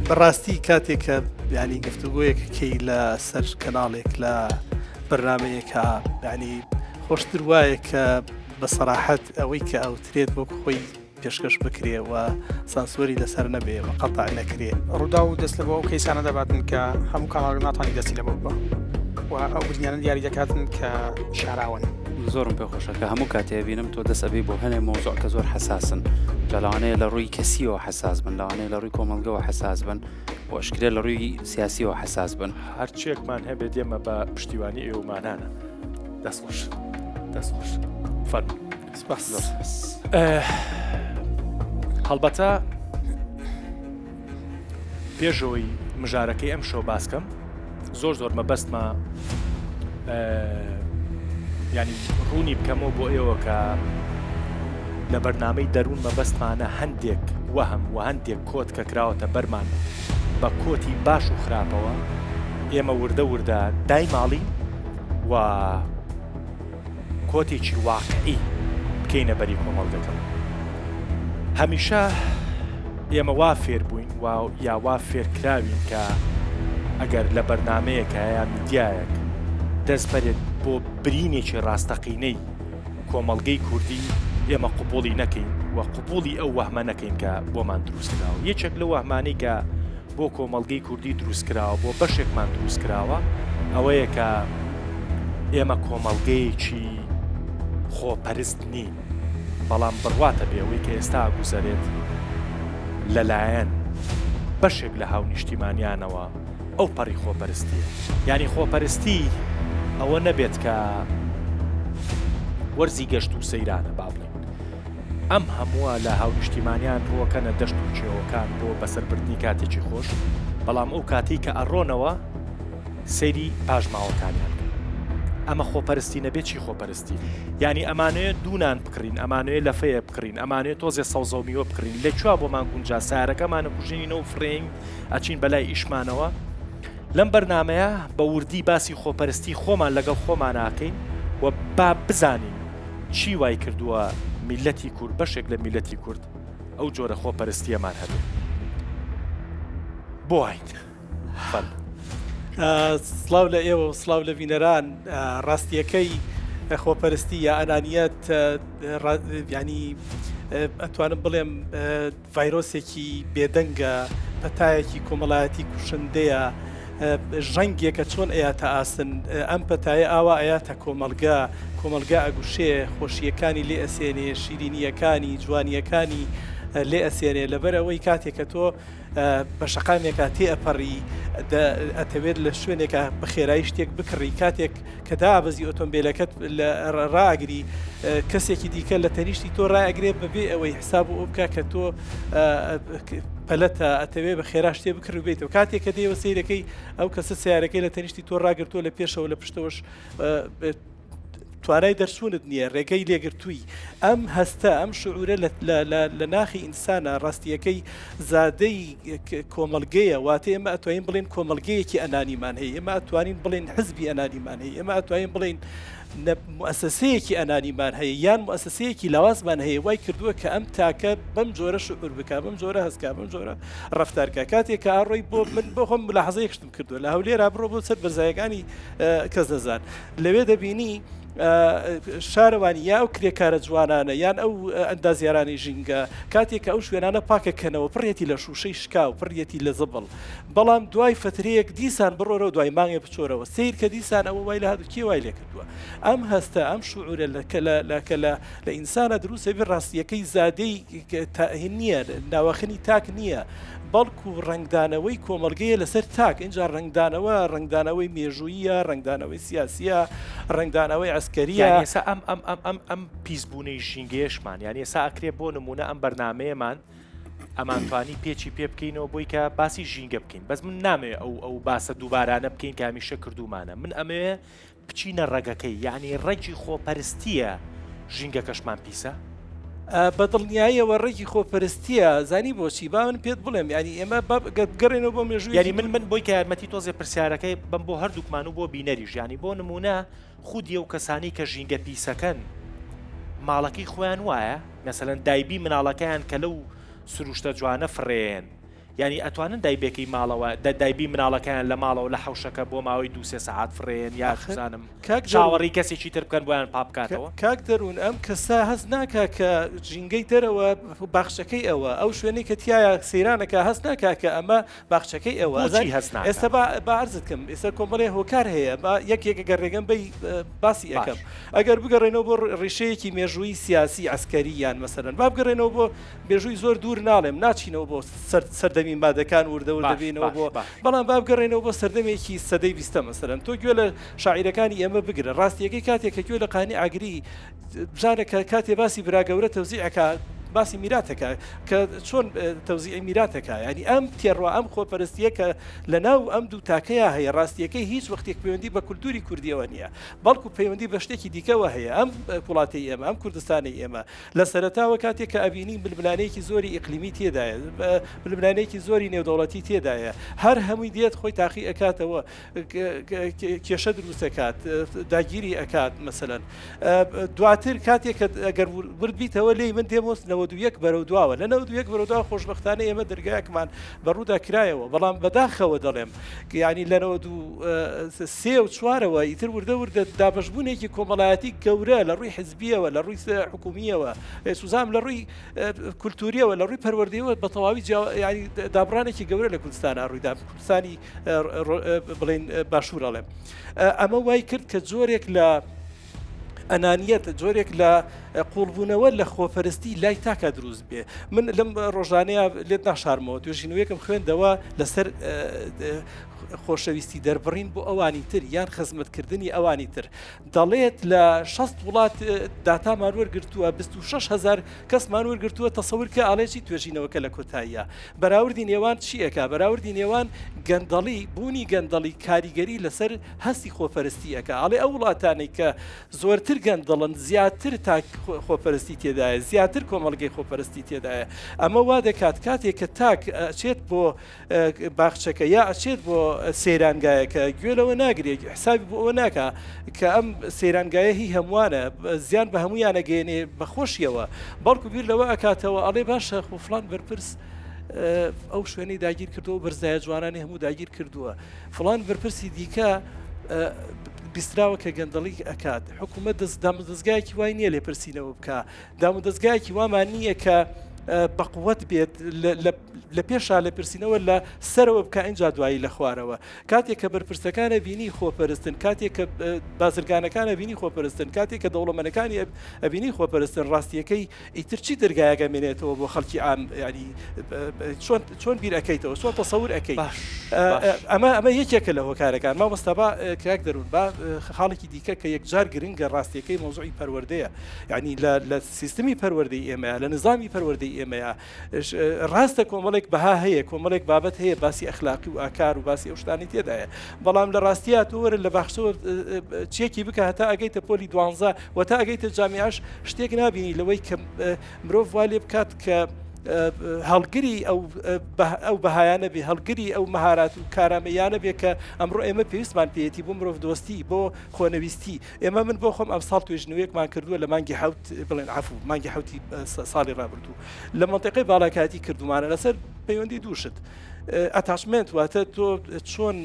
بەڕاستی کاتێک کە ینی گفتوگۆیەک کەی لە سەر کەناڵێک لە بەرنمەیەکە ینی خۆشتر وایە کە بە سەراحەت ئەوەی کە ئەوترێت وەک خۆی پێشکەش بکرێ و سانسۆری لەسەر نەبێ و قەتع نەکرێ. ڕووداو دەست لە بۆ ئەو کەیسانە دەباتن کە هەموو کەناڵێک ناتوانێت دەستی لە بۆ ببا و ئەو برینانە دیاری دەکاتن کە شاراوەن. زۆرم پێ خۆشە کە هەموو کاتێ ئەبینم تۆ دەست ئەبەی بۆ هەنێ مەوزوع کە زۆر حەساسن جا لەوانەیە لە ڕووی کەسیەوە حەساس بن لەوانەیە لە ڕووی کۆمەڵگەوە حەساس بن و ئەشکرێ لە ڕووی سیاسیەوە حەساس بن. هەرچیەکمان هەبێت ئێمە بە پشتیوانی ئێوەمانانە. دەست خۆش دەست خۆش فەرموو. سپاس. هەڵبەتە پێشەوەی مژارەکەی ئەم شەو باسکەم زۆر زۆر مەبەستمە ینی ڕوونی بکەمەوە بۆ ئێوە کە لە بەرنمەی دەروون مەبەستمانە هەندێک وەهم و هەندێک کۆت کە کراوەتە بەرمان بە کۆتی باش و خراپەوە ئێمە وردە وردە دایماڵین و کۆتێکی واقعی بکەینە بەری کۆمەڵگەکەمان. هەمیشە ئێمە وا فێر بووین و یا وا فێر کراوین کە ئەگەر لە بەرنامەیەکە یا میدیایەک دەست بەرێت بۆ برینێکی ڕاستەقینەی کۆمەڵگەی کوردی ئێمە قبوڵی نەکەین و قبوڵی ئەو وەهمە نەکەین کە بۆمان دروست کراوە. یەکێک لەو وەهمانەی کە بۆ کۆمەڵگەی کوردی دروست کراوە، بۆ بەشێکمان دروست کراوە، ئەوەیە کە ئێمە کۆمەڵگەیەکی خۆپەرست نین، بەڵام بڕواتە بێ ئەوەی کە ئێستا ئەگوزەرێت لەلایەن بەشێک لە هاونیشتیمانیانەوە ئەو پەڕی خۆپەرستیە. یانی خۆپەرستی ئەوە نەبێت کە وەرزی گەشت و سەیرانە با بڵێین. ئەم هەمووە لە هاونیشتیمانیان ڕووەکەنە دەشت و کێوەکان بۆ بەسەربردنی کاتێکی خۆش، بەڵام ئەو کاتەی کە ئەڕۆنەوە سەیری پاشماوەکانیان بکەن. ئەمە خۆپەرستی نەبێ چی خۆپەرستی؟ یانی ئەمانەوێ دوو نان بکڕین، ئەمانەوێ لەفەیە بکڕین، ئەمانەوێ تۆزێ سەوزە و میوە بکڕین، لە کوێ بۆمان گونجا سەیارەکەمان ئەکوژێنینەوە و فڕێین ئەچین بەلای ئیشمانەوە. لەم بەرنامەیە بە وردی باسی خۆپەرستی خۆمان لەگەڵ خۆمانا ئەکەین و با بزانین چی وای کردووە میللەتی کورد، بەشێک لە میللەتی کورد ئەو جۆرە خۆپەرستییەمان هەبێ؟ بۆ واین؟ فەرموو. سڵاو لە ئێوە و سڵاو لە بینەران. ڕاستییەکەی خۆپەرستی یا ئەنانیەت یانی ئەتوانم بڵێم ڤایرۆسێکی بێدەنگە، پەتایەکی کۆمەڵایەتی کوشندەیە، ژەنگێکە چۆن ئەیاتە ئاسن، ئەم پەتایە ئاوا ئەیاتە کۆمەڵگە، کۆمەڵگا ئەگوشێ، خۆشییەکانی لێ ئەسێنێ، شیرینییەکانی، جوانییەکانی لێ ئەسێنێ، لەبەر ئەوەی کاتێ کە تۆ بە شەقامێکا تێ ئەپەڕی، ئەتەوێت لە شوێنێکا بە خێرایی شتێک بکڕی، کاتێک کە دابەزی ئۆتۆمبیلەکەت ڕائەگری کەسێکی دیکە لە تەنیشتی تۆ ڕائەگرێ بەبێ ئەوەی حساب ئەو بکە کە تۆ پەلەتە ئەتەوێ بە خێرا شتێ بکڕی بێتەوە کاتێک کە دێوە سیرەکەی ئەو کەسە سیارەکەی لە تەنیشتی تۆ ڕاگرتووە لە پێشەوە لە پشتەوەش توانای دەرچوونت نییە ڕێگەی لێگرتووی ئەم هەستە ئەم شعورە لە ناخی ئینسانە ڕاستیەکەی زادەی کۆمەڵگەیە، واتە ئێمە ئەتوانین بڵێین کۆمەڵگەیەکی ئەنانیمان هەیە، ئێمە ئەتوانین بڵێین حزبی ئەنانیمان هەیە، ئێمە ئەتوانین بڵێین موئەسەسەیەکی ئەنانیمان هەیە یان موئەسەسەیەکی لاوازمان هەیە وای کردووە کە ئەم تاکە بەم جۆرە شعور بکا، بەم جۆرە هەست کا، بەم جۆرە ڕەفتار کا. کاتێک کە ئەڕۆی بۆ من بۆ خۆم ملاحەزەیەک شتم کردووە لە هەولێرا بڕۆ بۆ سەر بەرزایەکانی کەس نەزان لەوێ دەبینی شارەوانی یا ئەو کرێکارە جوانانە یان ئەو ئەندازیارانی ژینگە کاتێک کە ئەو شوێنانە پاکەکەنەوە پڕێتی لە شوشەی شکاو پڕیەتی لە زبڵ بەڵام دوای فترەیەک دیسان بڕۆرەوە دوای مانگێ بچۆرەوە سیر کە دیسان ئەوە وای لە هاتوو کێ وای لێکردووە ئەم هەستە ئەم شعورە لە کە لە لە کە لە لە ئینسانە دروستە بێ ڕاستیەکەی زادەی تاهین نییە ناوەخنی تاک نییە بەڵکو ڕەنگدانەوەی کۆمەڵگەیە لەسەر تاک، ئینجا ڕەنگدانەوە ڕەنگدانەوەی مێژووییە، ڕەنگدانەوەی سیاسییە، ڕەنگدانەوەی عەسکەرییە. یانی ئێستا ئەم ئەم ئەم ئەم ئەم پیسبوونەی ژینگەیەشمان، یانی ئێستا ئەکرێ بۆ نموونە ئەم بەرنامەیەمان ئەمانتوانی پێچی پێ بکەینەوە بۆی کە باسی ژینگە بکەین، بەس من نامەوێ ئەو ئەو باسە دووبارانە بکەین کە هەمیشە کردوومانە، من ئەمەوێ بچینە ڕەگەکەی یانی ڕەگی خۆپەرستیە ژینگەکەشمان پیسە؟ بە دڵنیاییەوە ڕەگی خۆپەرستیە زانی بۆچی با من پێت بڵێم یانی ئێمە با گەر بگەڕێنەوە بۆ مێژوویەکی یانی من من بۆی کە یارمەتی تۆزێ پرسیارەکەی بەم بۆ هەردووکمان و بۆ بینەریش یانی بۆ نموونە خودی ئەو کەسانەی کە ژینگە پیسەکەن ماڵەکەی خۆیان وایە مەسەلەن دایبی مناڵەکەیان کە لەو سروشتە جوانە فڕێن. یانی ئەتوانن دایبێکەی ماڵەوە دە دایبی مناڵەکەیان لە ماڵەوە لە حەوشەکە بۆ ماوەی دوو سێ سەعات فڕێن یا ئاخر چوزانم کاک دەروون چاوەڕێی کەسێکی تر بکەن بۆیان پاک بکاتەوە؟ کاک دەروون ئەم کەسە هەست ناکا کە ژینگەی دەرەوە باخچەکەی ئەوە ئەو شوێنەی کە تیایا سەیران ئەکا هەست ناکا کە ئەمە باخچەکەی ئەوە بۆچی ئەزانی هەست ناکا؟ ئێستا با با عەرزت کەم ئێستا کۆمەڵێ هۆکار هەیە با یەک یەک ئەگەر ڕێگەم بەی باسی باش. ئەکەم ئەگەر بگەڕێینەوە بۆ ڕیشەیەکی مێژوویی سیاسی عەسکەری یان مەسەلەن با بگەڕێینەوە بۆ مێژووی زۆر دوور ناڵێم ناچینەوە بۆ سەر سەردەمی مادەکان وردە وردە باش بێینەوە باش بۆ باش. بەڵام با بگەڕێینەوە بۆ سەردەمێکی سەدەی بیستە مەسەلەن تۆ گوێ لە شاعیرەکانی ئێمە بگرە ڕاستیەکەی کاتێک کە گوێ لە قانی ئاگری بزانە کە کاتێ باسی برا گەورە تەوزیع ئەکا باسی میراتەکە کە چۆن تەوزیعی میراتەکە ینی ئەم تێڕوا ئەم خۆپەرستیە کە لە ناو ئەم دوو تاکەیە هەیە ڕاستیەکەی هیچ وەختێک پەیوەندی بە کولتوری کوردیەوە نییە بەڵکو پەیوەندی بە شتێکی دیکەوە هەیە ئەم وڵاتی ئێمە ئەم کوردستانی ئێمە لە سەرەتاوە کاتێک کە ئەبینی ململانێیەکی زۆری ئیقلیمی تێدایە، ململانێیەکی زۆری نێودەوڵەتی تێدایە، هەر هەمووی دێت خۆی تاقی ئەکاتەوە، کێشە دروست ئەکات، داگیری ئەکات مەسەلەن. دواتر کاتێک کە ئەگەر ورد بیتەوە لێی من دێمەوە 91 بەرەو دواوە، لە 91 بەرەو دواوە خۆشبەختانە ئێمە دەرگایەکمان بە ڕوودا کرایەوە، بەڵام بەداخەوە دەڵێم یانی لە 93 و چوارەوە ئیتر وردە وردە دابەشبوونێکی کۆمەڵایەتی گەورە لە ڕووی حزب حزبیەوە، لە ڕووی حکومییەوە، سوزام لە ڕووی کولتوریەوە، لە ڕووی پەروەردەیەوە بە تەواوی ینی دابڕانێکی گەورە لە کوردستانە ڕوویدا کوردستانی بڵین باشوور ئەڵێم ئەمە وای کرد کە جۆرێک لە ئەنانیەت جۆرێک لە قوڵبوونەوە لە خۆپەرستی لای تاکە دروست بێ من لەم ڕۆژانەیە لێت ناشارمەوە توێژینەوەیەکم خوێندەوە لەسەر خۆشەویستی دەربڕین بۆ ئەوانی تر یان خزمەتکردنی ئەوانی تر دەڵێت لە 60 وڵات داتامان وەرگرتووە 26 هزار کەسمان وەرگرتووە تەسەور کە ئاڵێ چی توێژینەوەکە لە کۆتاییە بەراوردی نێوان چی ئەکا بەراوردی نێوان گەندەڵی بوونی گەندەڵی کاریگەری لەسەر هەستی خۆپەرستی ئەکا ئەڵێ ئەو وڵاتانەی کە زۆرتر گەندەڵن زیاتر تاک خۆپەرستی تێدایە زیاتر کۆمەڵگەی خۆپەرستی تێدایە ئەمە وا دەکات کاتێک کە تاک ئەچێت بۆ باخچەکە یا ئەچێت بۆ سەیرانگایەکە گوێ لەوە ناگرێت حسابی بۆ ئەوە ناکا کە ئەم سەیرانگایە هی هەمووانە زیان بە هەمویان ئەگەیەنێ بە خۆشیەوە بەڵکو بیر لەوە ئەکاتەوە ئەڵێ باشە خۆ فڵان بەرپرس ئەو شوێنەی داگیر کردووە و بەرزایە جوانانی هەموو داگیر کردووە فڵان بەرپرسی دیکە بیستراوە کە گەندەڵی ئەکات حکوومەت دەست دامودەزگایەکی وای نییە لێپرسینەوە بکە دامودەزگایەکی وامان نییە کە بەقوت بێت لە پێشا لێپرسینەوە لە سەرەوە بکا ئینجا دوایی لە خوارەوە. کاتێک کە بەرپرسەکان ئەبینی خۆپەرستن، کاتێک کە بازرگانەکان ئەبینی خۆپەرستن، کاتێک کە دەوڵەمەنەکانی ئەبینی خۆپەرستن، ڕاستییەکەی ئیتر چی دەرگایەک ئەمێنێتەوە بۆ خەڵکی عام؟ یانی چۆن چۆن بیر ئەکەیتەوە؟ چۆن تەسەور ئەکەی؟ باش باش. ئەمە ئەمە یەکێکە لە هۆکارەکان. مامۆستا با کاک دەروون با خاڵێکی دیکە کە یەکجار گرنگە ڕاستییەکەی مەوزوعی پەروەردەیە. یانی لە لە سیستمی پەروەردەی ئێمەیا، لە نزامی پەروەردەی ئێمەیا ڕاستە کۆمەڵێک بەها هەیە، کۆمەڵێک بابەت هەیە باسی ئەخلاقی و ئاکار و باسی ئەو شتانەی تێدایە، بەڵام لە ڕاستیا تۆ وەرە لە باخچەوە چێکی بکە هەتا ئەگەیتە پۆلی دوانزە و تا ئەگەیتە جامیعەش شتێک نابینی لەوەی کە مرۆڤ وا لێ بکات کە هەڵگری ئەو ئەو بەهایانە بێ هەڵگری ئەو مەهارات و کارامەیانە بێ کە ئەمڕۆ ئێمە پێویستمان پێیەتی بۆ مرۆڤ دۆستی بۆ خۆنەویستی ئێمە من بۆ خۆم ئەمساڵ توێژینەوەیەکمان کردووە لە مانگی حەوت بڵێن عەفو مانگی حەوتی ساڵی ڕابردوو لە مەنتیقەی باڵاکاتی کردومانە لەسەر پەیوەندی دوو شت attachment واتە تۆ چۆن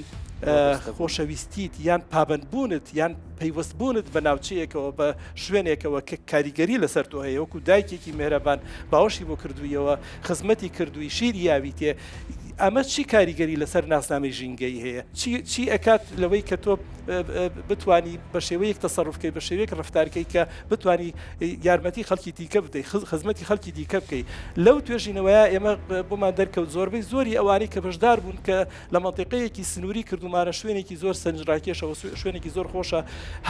خۆشەویستیت یان پابندبوونت یان پەیوەستبوونت بە ناوچەیەکەوە بە شوێنێکەوە کە کاریگەری لەسەر تۆ هەیە وەکو دایکێکی مێرەبان باوەشی بۆ کردوویەوە خزمەتی کردووی شیری یاویتێ ئەمە چی کاریگەری لەسەر ناسنامەی ژینگەیی هەیە؟ چی چی ئەکات لەوەی کە تۆ بتانی بە شێوەیەک تەسەروف بکەی بە شێوەیەک ڕەفتار کەی کە بتانی یارمەتی خەڵکی دیکە بدەی خزمەتی خەڵکی دیکە بکەی لەو توێژینەوەیە ئێمە بۆمان دەرکەوت زۆربەی زۆری ئەوانەی کە بەشدار بوون کە لە مەنتیقەیەکی سنووری کردومانە شوێنێکی زۆر سەرنجڕاکێشەوە شوێنێکی زۆر خۆشە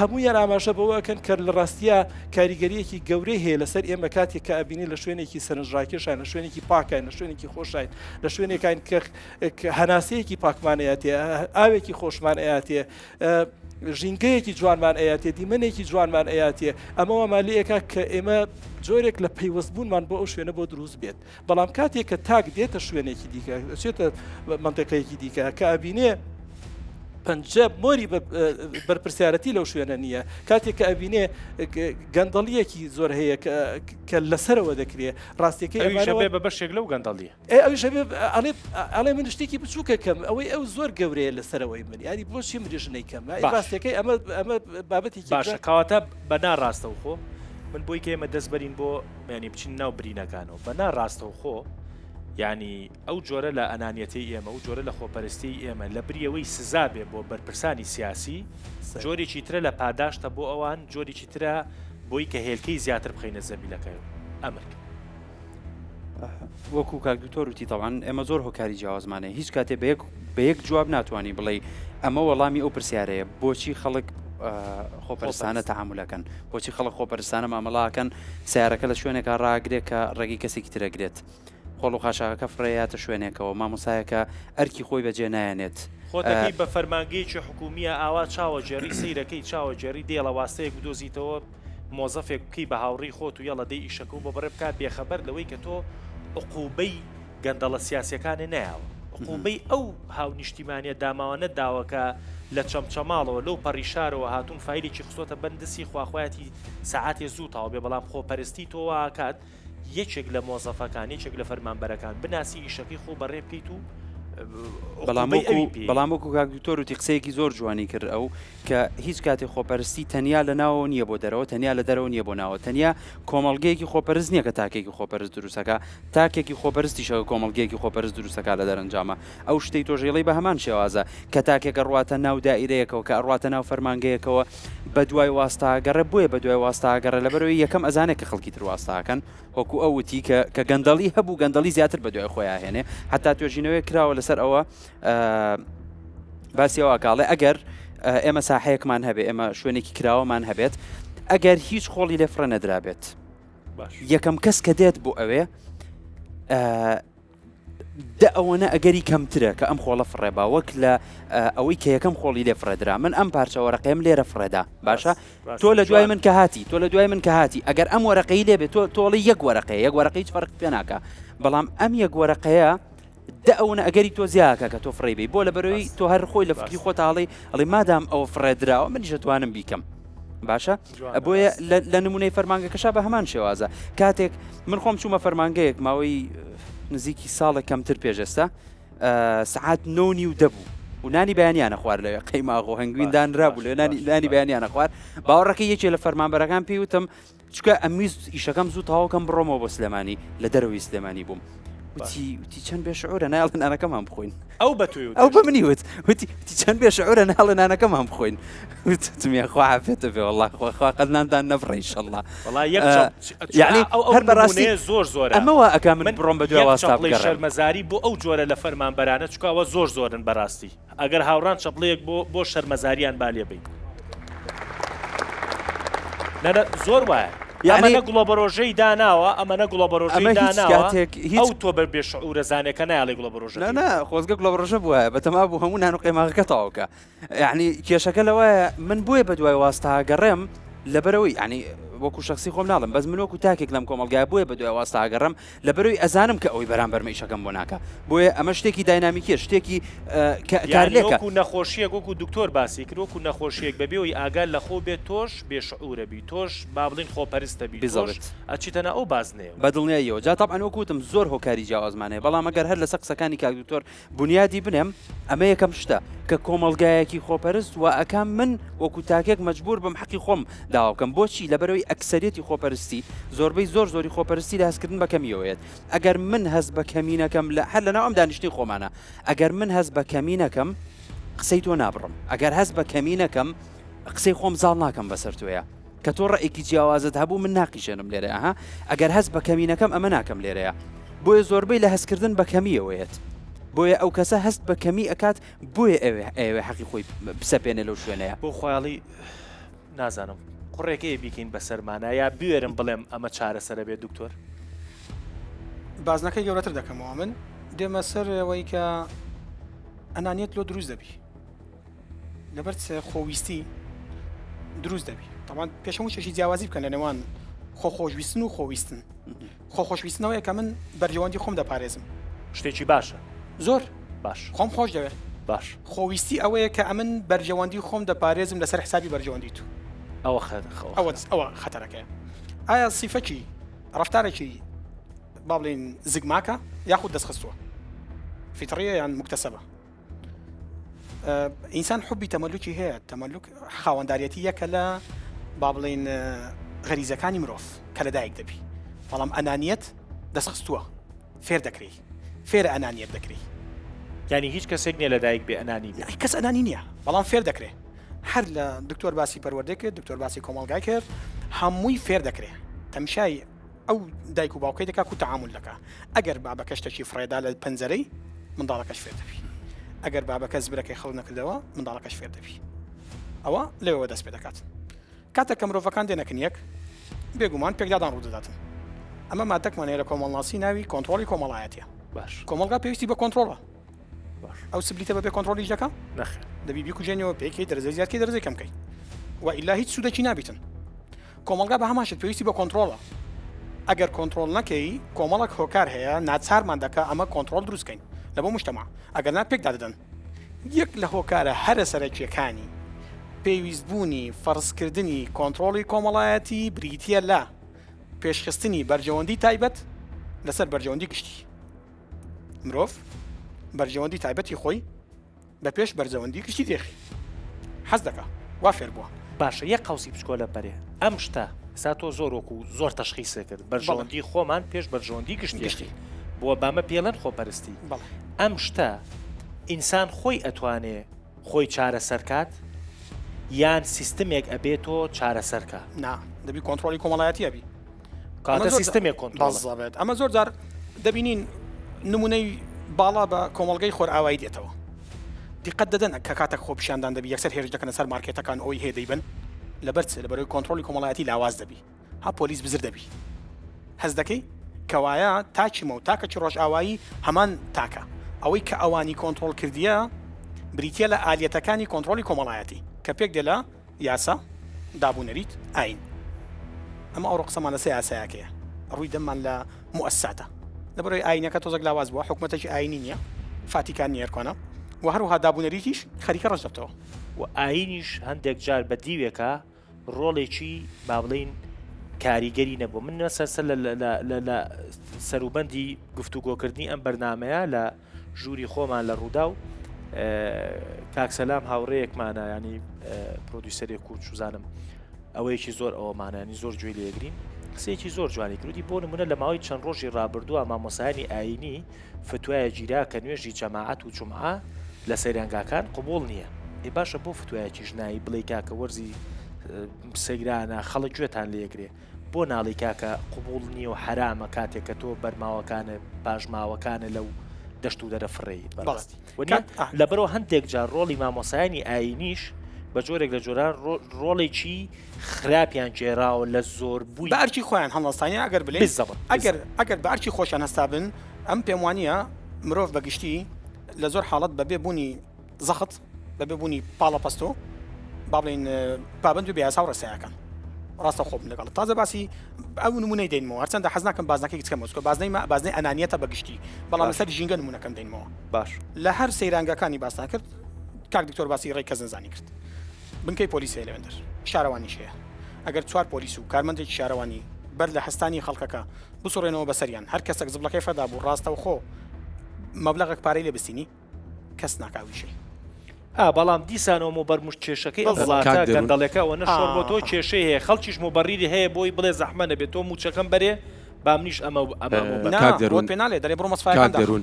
هەموویان ئاماژە بەوە ئەکەن کە لە ڕاستیە کاریگەریەکی گەورەی هەیە لەسەر ئێمە کاتێک کە ئەبینین لە شوێنێکی سەرنجڕاکێشان لە شوێنێکی پاکاین لە شوێنێکی خۆشاین لە شوێنێکاین کە هەناسەیەکی پاکمان ئەیاتێ ئاوێکی خۆشمان ئەیاتێ ژینگەیەکی جوانمان ئەیاتێ دیمەنێکی جوانمان ئەیاتێ ئەمە وامان لێکا کە ئێمە جۆرێک لە پەیوەستبوونمان بۆ ئەو شوێنە بۆ دروست بێت بەڵام کاتێک کە تاک دێتە شوێنێکی دیکە ئەچێتە مەنتیقەیەکی دیکە کە ئەبینێ. پەنجە مۆری بەرپرسیارەتی لەو شوێنە نییە کاتێک کە ئەبینێ گەندەڵیەکی زۆر هەیە کە لەسەرەوە دەکرێ ڕاستیەکەی ئەویش ئەبێ بە بەشێک لەو گەندەڵیە. ئێ ئەویش ئەبێ ئەڵێ ئەڵێ من شتێکی بچووکەکەم ئەوەی ئەو زۆر گەورەیە لەسەرەوەی من یاری بۆچی منیش نەیکەم باش. ڕاستیەکەی ئەمە ئەمە بابەتێکی باشە کەواتە بە نا ڕاستەوخۆ من بۆی کە ئێمە دەست بەرین بۆ یانی بچین ناو برینەکانەوە بە نا ڕاستەوخۆ یانی ئەو جۆرە لە ئەنانیەتەی ئێمە و جۆرە لە خۆپەرستیی ئێمە لە بریەوەی سزا بێ بۆ بەرپرسانی سیاسی جۆرێکی ترە لە پاداشتە بۆ ئەوان جۆرێکی ترە بۆی کە هێلکەی زیاتر بخەینە زەبیلەکە ئەمرکە. وەکو کاک دکتۆر وتی تەوان ئێمە زۆر هۆکاری جیاوازمان هەیە هیچ کاتێ بە یەک بە یەک جواب ناتوانانی بڵێ ئەمە وەڵامی ئەو پرسیارەیە بۆچی خەڵک خۆپەرستانە تەعامولەکەن بۆچی خەڵک خۆپەرستانە مامەڵاکەن سیارەکە لە شوێنێکا ڕاگرێت کە ڕێگەی کەسێکی ترەگرێت خۆڵ و خاشاکەکە فڕێیاتە شوێنێکەوە، مامۆستایەکە ئەرکی خۆی بەجێ نایەنێت. خۆت ئەکەی بە فەرمانگەیەکی حکومیە ئاوا چاوە گێڕی سەیرەکەی چاوە گێڕی دێڵە واستەیەک بدۆزیتەوە مۆزەفێک بکەی بە هاوڕێی خۆت و یەڵە دەی ئیشەکەو بۆ بەڕێ بکا بێخەبەر لەوەی کە تۆ عقوبەی گەندەڵە سیاسیەکانێ نەیاوە عقوبەی ئەو هاونیشتیمانیە داماوانەت داوە کە لە چەمچەماڵەوە لەو پەڕی شارەوە هاتوون فایلێکی خستۆتە بن دسی خواخوایەتی سەعاتێ زوو تاو بێ بەڵام خۆپەرستی تۆ واکات یەکێک لە مۆزەفەکان، یەکێک لە فەرمانبەرەکان بناسی ئیشەکەی خۆ بەڕێ بکەیت و بەڵام بەڵام وەکو کاک دکتۆر وتی قسەیەکی زۆر جوانی کرد ئەو کە هیچ کاتێ خۆپەرستی تەنیا لە ناوەوە نییە بۆ دەرەوە تەنیا لە دەرەوە نییە بۆ ناوە تەنیا کۆمەڵگەیەکی خۆپەرست نییە کە تاکێکی خۆپەرست دروستەکە تاکێکی خۆپەرستیشە کۆمەڵگەیەکی خۆپەرست دروستەکە لە دەرەنجامە ئەو شتەی تۆژێڵی بە هەمان شێوازە کە تاکێکە ڕواتە ناو دائیرەیەکەوە کە ئەڕواتە ناو فەرمانگەیەکەوە بە دوای واستا گەڕێ بۆیە بە دوای واستا گەڕێ لەبەرەوەی یەکەم ئەزانێ کە خەڵکی تر واستاکەن وەکو ئەو وتی کە کە گەندەڵی هەبوو گەندەڵی زیاتر بە دوای خۆیان هێنێ حتا توێژینەوەی کراوە لەسەر ئەوە باسی ئەوە کاڵێ ئەگەر ئێمە ساحەیەکمان هەبێ ئێمە شوێنێکی کراوەمان هەبێت ئەگەر هیچ خۆڵی لێ فڕە نەدرابێت یەکەم کەس کە دێت بۆ ئەوێ دە ئەوەنە ئەگەری کەمترە کە ئەم خۆڵە فڕێبا وەک لە ئەوەی کە یەکەم خۆڵی لێ فڕێدرا من ئەم پارچە وەرەقەیەم لێرە فڕێدا باشە تۆ لە دوای من کە هاتی تۆ لە دوای من کە هاتی ئەگەر ئەم وەرەقەی لێ بێت تۆ تۆڵی یەک وەرەقەیە یەک وەرەقەی هیچ فەرق پێ ناکا بەڵام ئەم یەک وەرەقەیە دە ئەوەنە ئەگەری تۆ زیاکە کە تۆ فڕێ بی بۆ لە بەرەوەی تۆ هەر خۆی لە فکری خۆت ئاڵی ئەڵێ مادام ئەوە فڕێدراوە منیش دەتوانم بیکەم باشە بۆیە لە نمونەی فەرمانگەکەشا بە هەمان شێوازە کاتێک من خۆم چوومە فەرمانگەیەک ماوەی نزیکی ساڵێک کەمتر پێش ئێستا سعات نۆنی و دەبوو و نانی بەیانیانە خوار لەوێ قەیماغ و هەنگوین دانرابوو لێ نانی نانی بەیانیانە خوار باوەڕەکە یەکێ لە فەرمانبەرەکان پێی وتم چونکە ئەمویست ئیشەکەم زوو تەواوکەم بڕۆمەوە بۆ سلێمانی لە دەرەوەی سلێمانی بووم وتی وتی چەند بێ شعورە نایڵێ نانەکەمان بخۆین ئەو بە تۆی ئەو بە منی وت وتی وتی چەند بێ شعورە ناڵێ نانەکەمان بخۆین وتم یاخوا عافێتە بێ والله خوا خوا قەت نانتان نەبڕێ ئینشەڵڵا وەڵا یەک یعنی ئەو هەر بەڕاستی زۆر زۆرە ئەمە وا ئەکا من بڕۆم بە دوای واستا بگەڕێم شەرمەزاری بۆ ئەو جۆرە لە فەرمانبەرانە چونکە ئەوە زۆر زۆرن بەڕاستی ئەگەر هاوڕان چەپڵەیەک بۆ بۆ شەرمەزاریان با لێ بەین. نەنە زۆر وایە. یعنی ئەمەنە گوڵەبەرۆژەی داناوە ئەمەنە گوڵەبەرۆژەی ئەمە هیچ داناوە کاتێک هیچ ئەو تۆ بە بێ شعورە زانێکە نایەڵێ گوڵەبەرۆژەکەی نا نا خۆزگە گوڵەبەڕۆژە بوایە بەتەما بوو هەموو نان و قەیماغەکە تەواو کە یعنی کێشەکە لەوەیە من بۆیە بەدوای واستا گەڕێم لەبەرەوەی یعنی وەکو شخصی خۆم ناڵم بەس من وەکو تاکێک لەم کۆمەڵگای بۆیە بەدوای واستا گەڕێم لەبەرەوەی ئەزانم کە ئەوەی بەرامبەرمە ئیشەکەم بۆ ناکا بۆیە ئەمە شتێکی داینامیکیە شتێکی یانی کارلێکە. وەکو نەخۆشیەک وەکو دکتۆر باسی کرد وەکو نەخۆشیەک بەبێ ئەوەی ئاگات لە خۆو بێت تۆش بێ شعورە بی تۆش با بڵێین خۆپەرستە بی تۆش بالضبط. ئەچیتە ناو ئەو بازنەیەوە. بە دڵنیاییەوە جا تەبعەن وەکو وتم زۆر هۆکاری جیاوازمان هەیە بەڵام ئەگەر هەر لەسەر قسەکانی کاک دکتۆر بونیادی بنێم ئەمە یەکەم شتە کە کۆمەڵگایەکی خۆپەرست وا ئەکا من وەکو تاکێک مەجبور بم حەقی خۆم داوا بکەم بۆچی لەبەرئەوەی ئەکسەریەتی خۆپەرستی زۆربەی زۆر زۆری خۆپەرستی لە هەستکردن بە کەمیەوە یەت ئەگەر من هەست بە کەمی نەکەم لە هەر لەناو ئەم دانیشتنی خۆمانە ئەگەر من هەست بە کەمی نەکەم قسەی تۆ نابڕم ئەگەر هەست بە کەمی نەکەم قسەی خۆم زاڵ ناکەم بەسەر تۆیا کە تۆ ڕەئێکی جیاوازت هەبوو من ناقیشێنم لێرەیا ها ئەگەر هەست بە کەمی نەکەم ئەمە ناکەم لێرەیا بۆیە زۆربەی لە هەستکردن بە کەمیەوە یەت بۆیە ئەو کەسە هەست بە کەمی ئەکات بۆیە ئەوێ ئەیەوێ حەقی خۆی بسەپێنێ لەو شوێنەیە. بۆ خۆیاڵی نازانم قوڕێک هەیە بیکەین بەسەرمانا یا بوێرم بڵێم ئەمە چارەسەرە بێت دکتۆر؟ بازنەکەی گەورەتر دەکەمەوە من دێمە سەر ئەوەی کە ئەنانیەت لۆ دروست دەبی لەبەر خۆویستی دروست دەبی تاوان پێش هەموو شتێکی جیاوازی بکەن لە نێوان خۆ خۆشویستن و خۆویستن خۆ خۆشویستنەوەیە کە من بەرژەوەندی خۆم دەپارێزم شتێکی باشە زۆر باش خۆم خۆش دەوێت. باش. خۆویستی ئەوەیە کە ئەمن بەرژەوەندی خۆم دەپارێزم لەسەر حسابی بەرژەوەندی تو. ئەوە ئەوە ئەوە خەتەرەکەیە. ئایا سیفەکی ڕەفتارێکی با بڵێین زگماکە یاخود دەستخستووە؟ فیتڕیە یان موکتەسەبە؟ ئینسان حوبی تەمەلوکی هەیە، تەمەلوک خاوەنداریەتی یەکە لە با بڵێین غەریزەکانی مرۆڤ کە لەدایک دەبی، بەڵام ئەنانیەت دەستخستووە. فێر دەکرێی فێرە ئەنانیەت دەکرێی. یانی هیچ کەسێک نیە لەدایک بێ ئەنانی بێ؟ کەس ئەنانی نیە بەڵام فێر دەکرێ هەر لە دکتۆر باسی پەروەردەی کرد دکتۆر باسی کۆمەڵگای کرد هەمووی فێر دەکرێ تەمشای ئەو دایک و باوکەی دەکا کو تەعامول دەکا ئەگەر بابەکە شتێکی فڕێدا لە پەنجەرەی منداڵەکەش فێر دەبی ئەگەر بابەکە زبرەکەی خەڵ نەکردەوە منداڵەکەش فێر دەبی ئەوە لەوێوە دەست پێ دەکات کاتێک کە مرۆڤەکان دێنە کن یەک، بێگومان پێکدادان ڕوودەداتن. ئەمە ماددەکمان هەیە لە کۆمەڵناسی ناوی کۆنتڕۆڵی کۆمەڵایەتیە. باش. کۆمەڵگا پێویستی بە کۆنتڕۆڵە. باش. ئەو سبلیتە بەبێ کۆنتڕۆڵ ئیش دەکا؟ نەخێر. دەبی بیکوژێنیەوە، پێکەی، دەرەجەی زیاد کەی، دەرەجەی کەم کەی. وە ئیلا هیچ سوودێکی نابیتن. کۆمەڵگا بە هەمان شت پێویستی بە کۆنتڕۆڵە. ئەگەر کۆنتڕۆڵ نەکەی، کۆمەڵێک هۆکار هەیە ناچارمان دەکا ئەمە کۆنتڕۆڵ دروست کەین لە بۆ موجتەمەع. ئەگەر نا پێکدادەدەن. یەک لە هۆکارە هەرە سەرەکییەکانی پێویستبوونی فەرزکردنی کۆنترۆڵی کۆمەڵایەتی بریتییە لە پێشخستنی بەرژەوەندی تایبەت لەسەر بەرژەوەندی گشتی. مرۆڤ بەرژەوەندی تایبەتی خۆی بە پێش بەرژەوەندی گشتی دێخی حەز دەکا، وا فێر بووە. باشە یەک قەوسی بچکۆلە بەرێ ئەم شتە ئێستا تۆ زۆر وەکو زۆر تەشخیست کرد بەرژەوەندی خۆمان پێش بەرژەوەندی گشتی گشتی. بۆ بامە پێڵێن خۆپەرستی بەڵێ. ئەم شتە ئینسان خۆی ئەتوانێ خۆی چارەسەر کات یان سیستمێک ئەبێ تۆ چارەسەر کا؟ نا دەبی کۆنترۆڵی کۆمەڵایەتی هەبی. کاتە سیستمێک کۆنترۆڵە. بەزەبت ئەمە زۆر جار دەبینین نمونەی باڵا بە کۆمەڵگەی خۆرئاوایی دێتەوە. دیقەت دەدەن کە کاتێک خۆپیشاندان دەبی یەکسەر هێرش دەکەنە سەر مارکێتەکان ئەوەی هەیە دەیبەن لەبەر چ لەبەرەوەی کۆنترۆڵی کۆمەڵایەتی لاواز دەبی ها پۆلیس بزر دەبی هەست دەکەی کەوایە تاکی مە و تاکەکی ڕۆژئاوایی هەمان تاکە ئەوەی کە ئەوانی کۆنترۆڵ کردیە بریتە لە ئالیەتەکانی کۆنترۆڵی کۆمەڵایەتی کە پێک دێ لە یاسا، داب و نەریت، ئایین. ئەمە ئەوڕۆ قسەمان لەسەر یاسایەکەیە، ڕووی دەممان لە موئەسساتە. لەبەرئەوەی ئایینەکە تۆزێک لاواز بووە، حکومەتێکی ئایینی نییە، فاتیکان نییە ئەرکۆنە و هەروەها داب و نەریتیش خەریکە ڕەش دەبتەوە. و ئایینیش هەندێک جار بە دیوێکا ڕۆڵێکی با بڵێین کاریگەری نەبووە. من مەسەلەن لە لە لە لە سەروبەندی گفتوگۆکردنی ئەم بەرنامەیە لە ژووری خۆمان لە ڕووداو کاک سەلام هاوڕێیەکمانە ینی پرۆدیسەرێک و چوزانم ئەوەیەکی زۆر ئەوەمانانی زۆر گوێ لێگرین قسەیەکی زۆر جوانی کردی بۆ نمونە لە ماوەی چەند ڕۆژی ڕابردووە مامۆسایانی ئاینی فتوایە گیرا کە نوێژی جەماعەت و جمعە لە سەیرانگاکان قوبول نییە ئێ باشە بۆ فتوایەکیش نایی بڵێ کاکە وەرزی سەیرانە خەڵک گوێتان لێگرێ بۆ ناڵێی کاکە قبوڵ نیە و حەرامە کاتێک کە تۆ بەرماوەکانت پاشماوەکانت لەو دەشت و دەرە فڕێیت بەڕاستی وەنیە لەبەرەوە هەندێک جار ڕۆڵی مامۆسایانی ئایینیش بە جۆرێک لە جۆران ڕۆڵێکی خراپیان گێراوە لە زۆر بووی بە ئەرکی خۆیان هەڵنەستانە ئەگەر بلێ بالضبط ئەگەر ئەگەر بە ئەرکی خۆشیان هەستابن ئەم پێم وانیە مرۆڤ بە گشتی لە زۆر حاڵەت بەبێ بوونی زەخت بەبێ بوونی پاڵەپەستۆ با بڵێین پابەند و بێ یاسا و ڕێسایەکان ڕاستە خۆم لەگەڵ تازە باسی ئەو نمونەی دەینمەوە هەرچەندە حەز ناکەم بازنەکەی کچکەمەوە چونکە بازنەی ما بازنەی ئەنانیەتە بە گشتی بەڵام لەسەر ژینگە نمونەکەم دەینمەوە باش لە هەر سەیرانگاکانی باستان کرد کاک دکتۆر باسی ڕێی کەس نەزانی کرد بنکەی پۆلیس هەیە لەوێندەر شارەوانیش هەیە ئەگەر چوار پۆلیس و کارمەندێکی شارەوانی بەر لە هەستانی خەڵکەکە بسوڕێنەوە بەسەریان هەر کەسێک زبڵەکەی فەدا بوو ڕاستەوخۆ مەبلەغێک پارەی لێ بستینی کەس ناکا ویشەی. ئا بەڵام دیسانەوە موبەرموش کێشەکەی ئەم بەڵێ. وڵاتە کاک دەروون. گەندەڵێکە ئەوەنە شۆڕ بۆ تۆ ئاها. کێشەی هەیە خەڵکیش موبەڕیری هەیە بۆی بڵێ زەحمە نەبێ تۆ موچەکەم بەرێ با منیش ئەمە و ئەمە موبەڕ. نا کاک بۆت دەروون پێ نالێ دەرێ بڕۆ کاک مەسفایەکان داخە. دەروون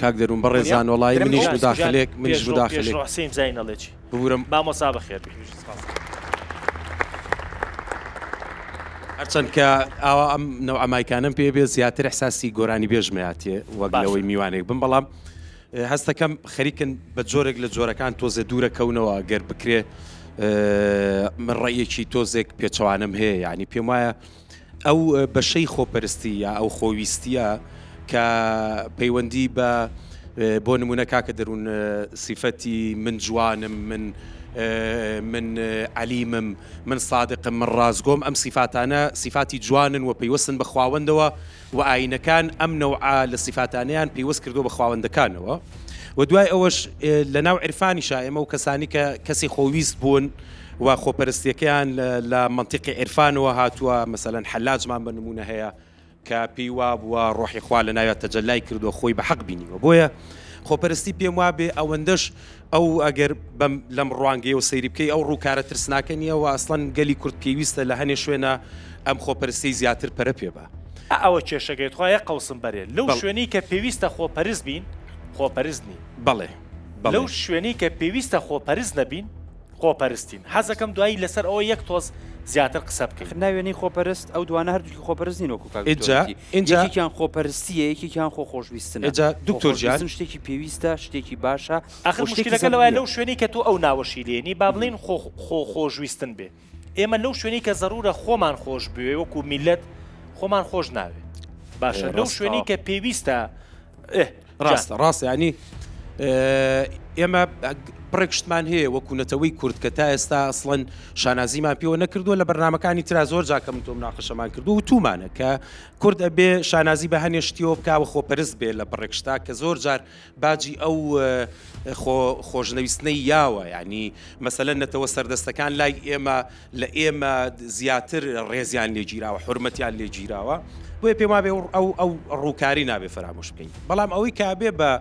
کاک دەروون وەنیە؟ بەڕێزان وەڵایی درێ من منیش ئەو گیان مداخلێک منیش پێشڕەو مداخلێک پێشڕەو حسین بزانین ئەڵێ چی ببورم مامۆستا بەخێر بێی. هەرچەند کە ئاوا ئەم نەوعە مایکانەم پێ بێ زیاتر ئیحساسی گۆرانی بێژمە هاتێ وەک باشە. لەوەی میوانێک بم بەڵام هەستەکەم خەریکن بە جۆرێک لە جۆرەکان تۆزێ دوورە کەونەوە گەر بکرێ من ڕەیەکی تۆزێک پێچەوانم هەیە یعنی پێم وایە ئەو بەشەی خۆپەرستی یا ئەو خۆویستیە کە پەیوەندی بە بۆ نمونە کاکە دەروون سیفەتی من جوانم من من عەلیمم من سادقم من ڕاستگۆم ئەم سیفاتانە سیفاتی جوانن و پەیوەستن بە خواوەندەوە و ئایینەکان ئەم نەوعە لە سیفاتانەیان پەیوەست کردووە بە خواوەندەکانەوە. و دوای ئەوەش لە ناو عیرفانیشا ئێمە و کەسانی کە کەسی خۆویست بوون و خۆپەرستیەکەیان لە مەنتیقی عیرفانەوە هاتووە مەسەلەن حەلاجمان بە نموونە هەیە کە پێی وابووە ڕۆحی خوا لە ناویا تەجەلای کردووە خۆی بە حەق بینیوە بۆیە خۆپەرستی پێم وابێ ئەوەندەش ئەو ئەگەر بەم لەم ڕوانگەیەوە سەیری بکەی ئەو ڕووکارە ترسناکە نییە و ئەسڵەن گەلی کورد پێویستە لە هەنێ شوێنە ئەم خۆپەرستیەی زیاتر پەرە پێ با. ئا ئەوە کێشەکەی تخوا یەک قەوسم بەرێ لەو شوێنەی کە پێویستە خۆپەرست بین خۆپەرست نین. بەڵێ بەڵێ. لەو شوێنەی کە پێویستە خۆپەرست نەبین خۆپەرستین. حەزەکەم دوایی لەسەر ئەوە یەک تۆز زیاتر قسە بکەین. ئەخر ناوێنەی خۆپەرست ئەو دوانە هەردووکی خۆپەرست نین وەکو کاک دکتۆر ئینجا وتی ئینجا یەکێکیان خۆپەرستیە یەکێکیان خۆ خۆشویستنە ئینجا دکتۆر گیان. خۆخۆشویستن شتێکی پێویستە شتێکی باشە ئاخر و شتێکی موشکیلەکە لەوایە زەروریە. لەو شوێنەی کە تۆ ئەو ناوەشی لێنی با بڵێین خۆ خۆ خۆشویستن بێ ئێمە لەو شوێنەی کە زەرورە خۆمان خۆش بوێ وەکو میللەت خۆمان خۆش ناوێ باشە لەو ڕاستە. شوێنەی کە پێویستە ئه جان. ڕاستە ڕاستە یانی ئێمە بڕێک شتمان هەیە وەکو نەتەوەی کورد کە تا ئێستا ئەسڵەن شانازیمان پێوە نەکردووە لە بەرنمەکانی ترا زۆر جا کە من تۆ مناقەشەمان کردو و تومانە کە کورد ئەبێ شانازی بە هەنێ شتیەوە بکا و خۆپەرست بێ لە بڕێک شتا کە زۆر جار باجی ئەو خۆ خۆشنەویستنەی یاوە یعنی مەسەلەن نەتەوە سەردەستەکان لای ئێمە لە ئێمە زیاتر ڕێزیان لێ گیراوە، حورمەتیان لێ گیراوە، بۆیە پێم وابێ ئەو ئەو ڕووکاری نابێ فەرامۆش بکەین. بەڵام ئەوەی کە ئەبێ بە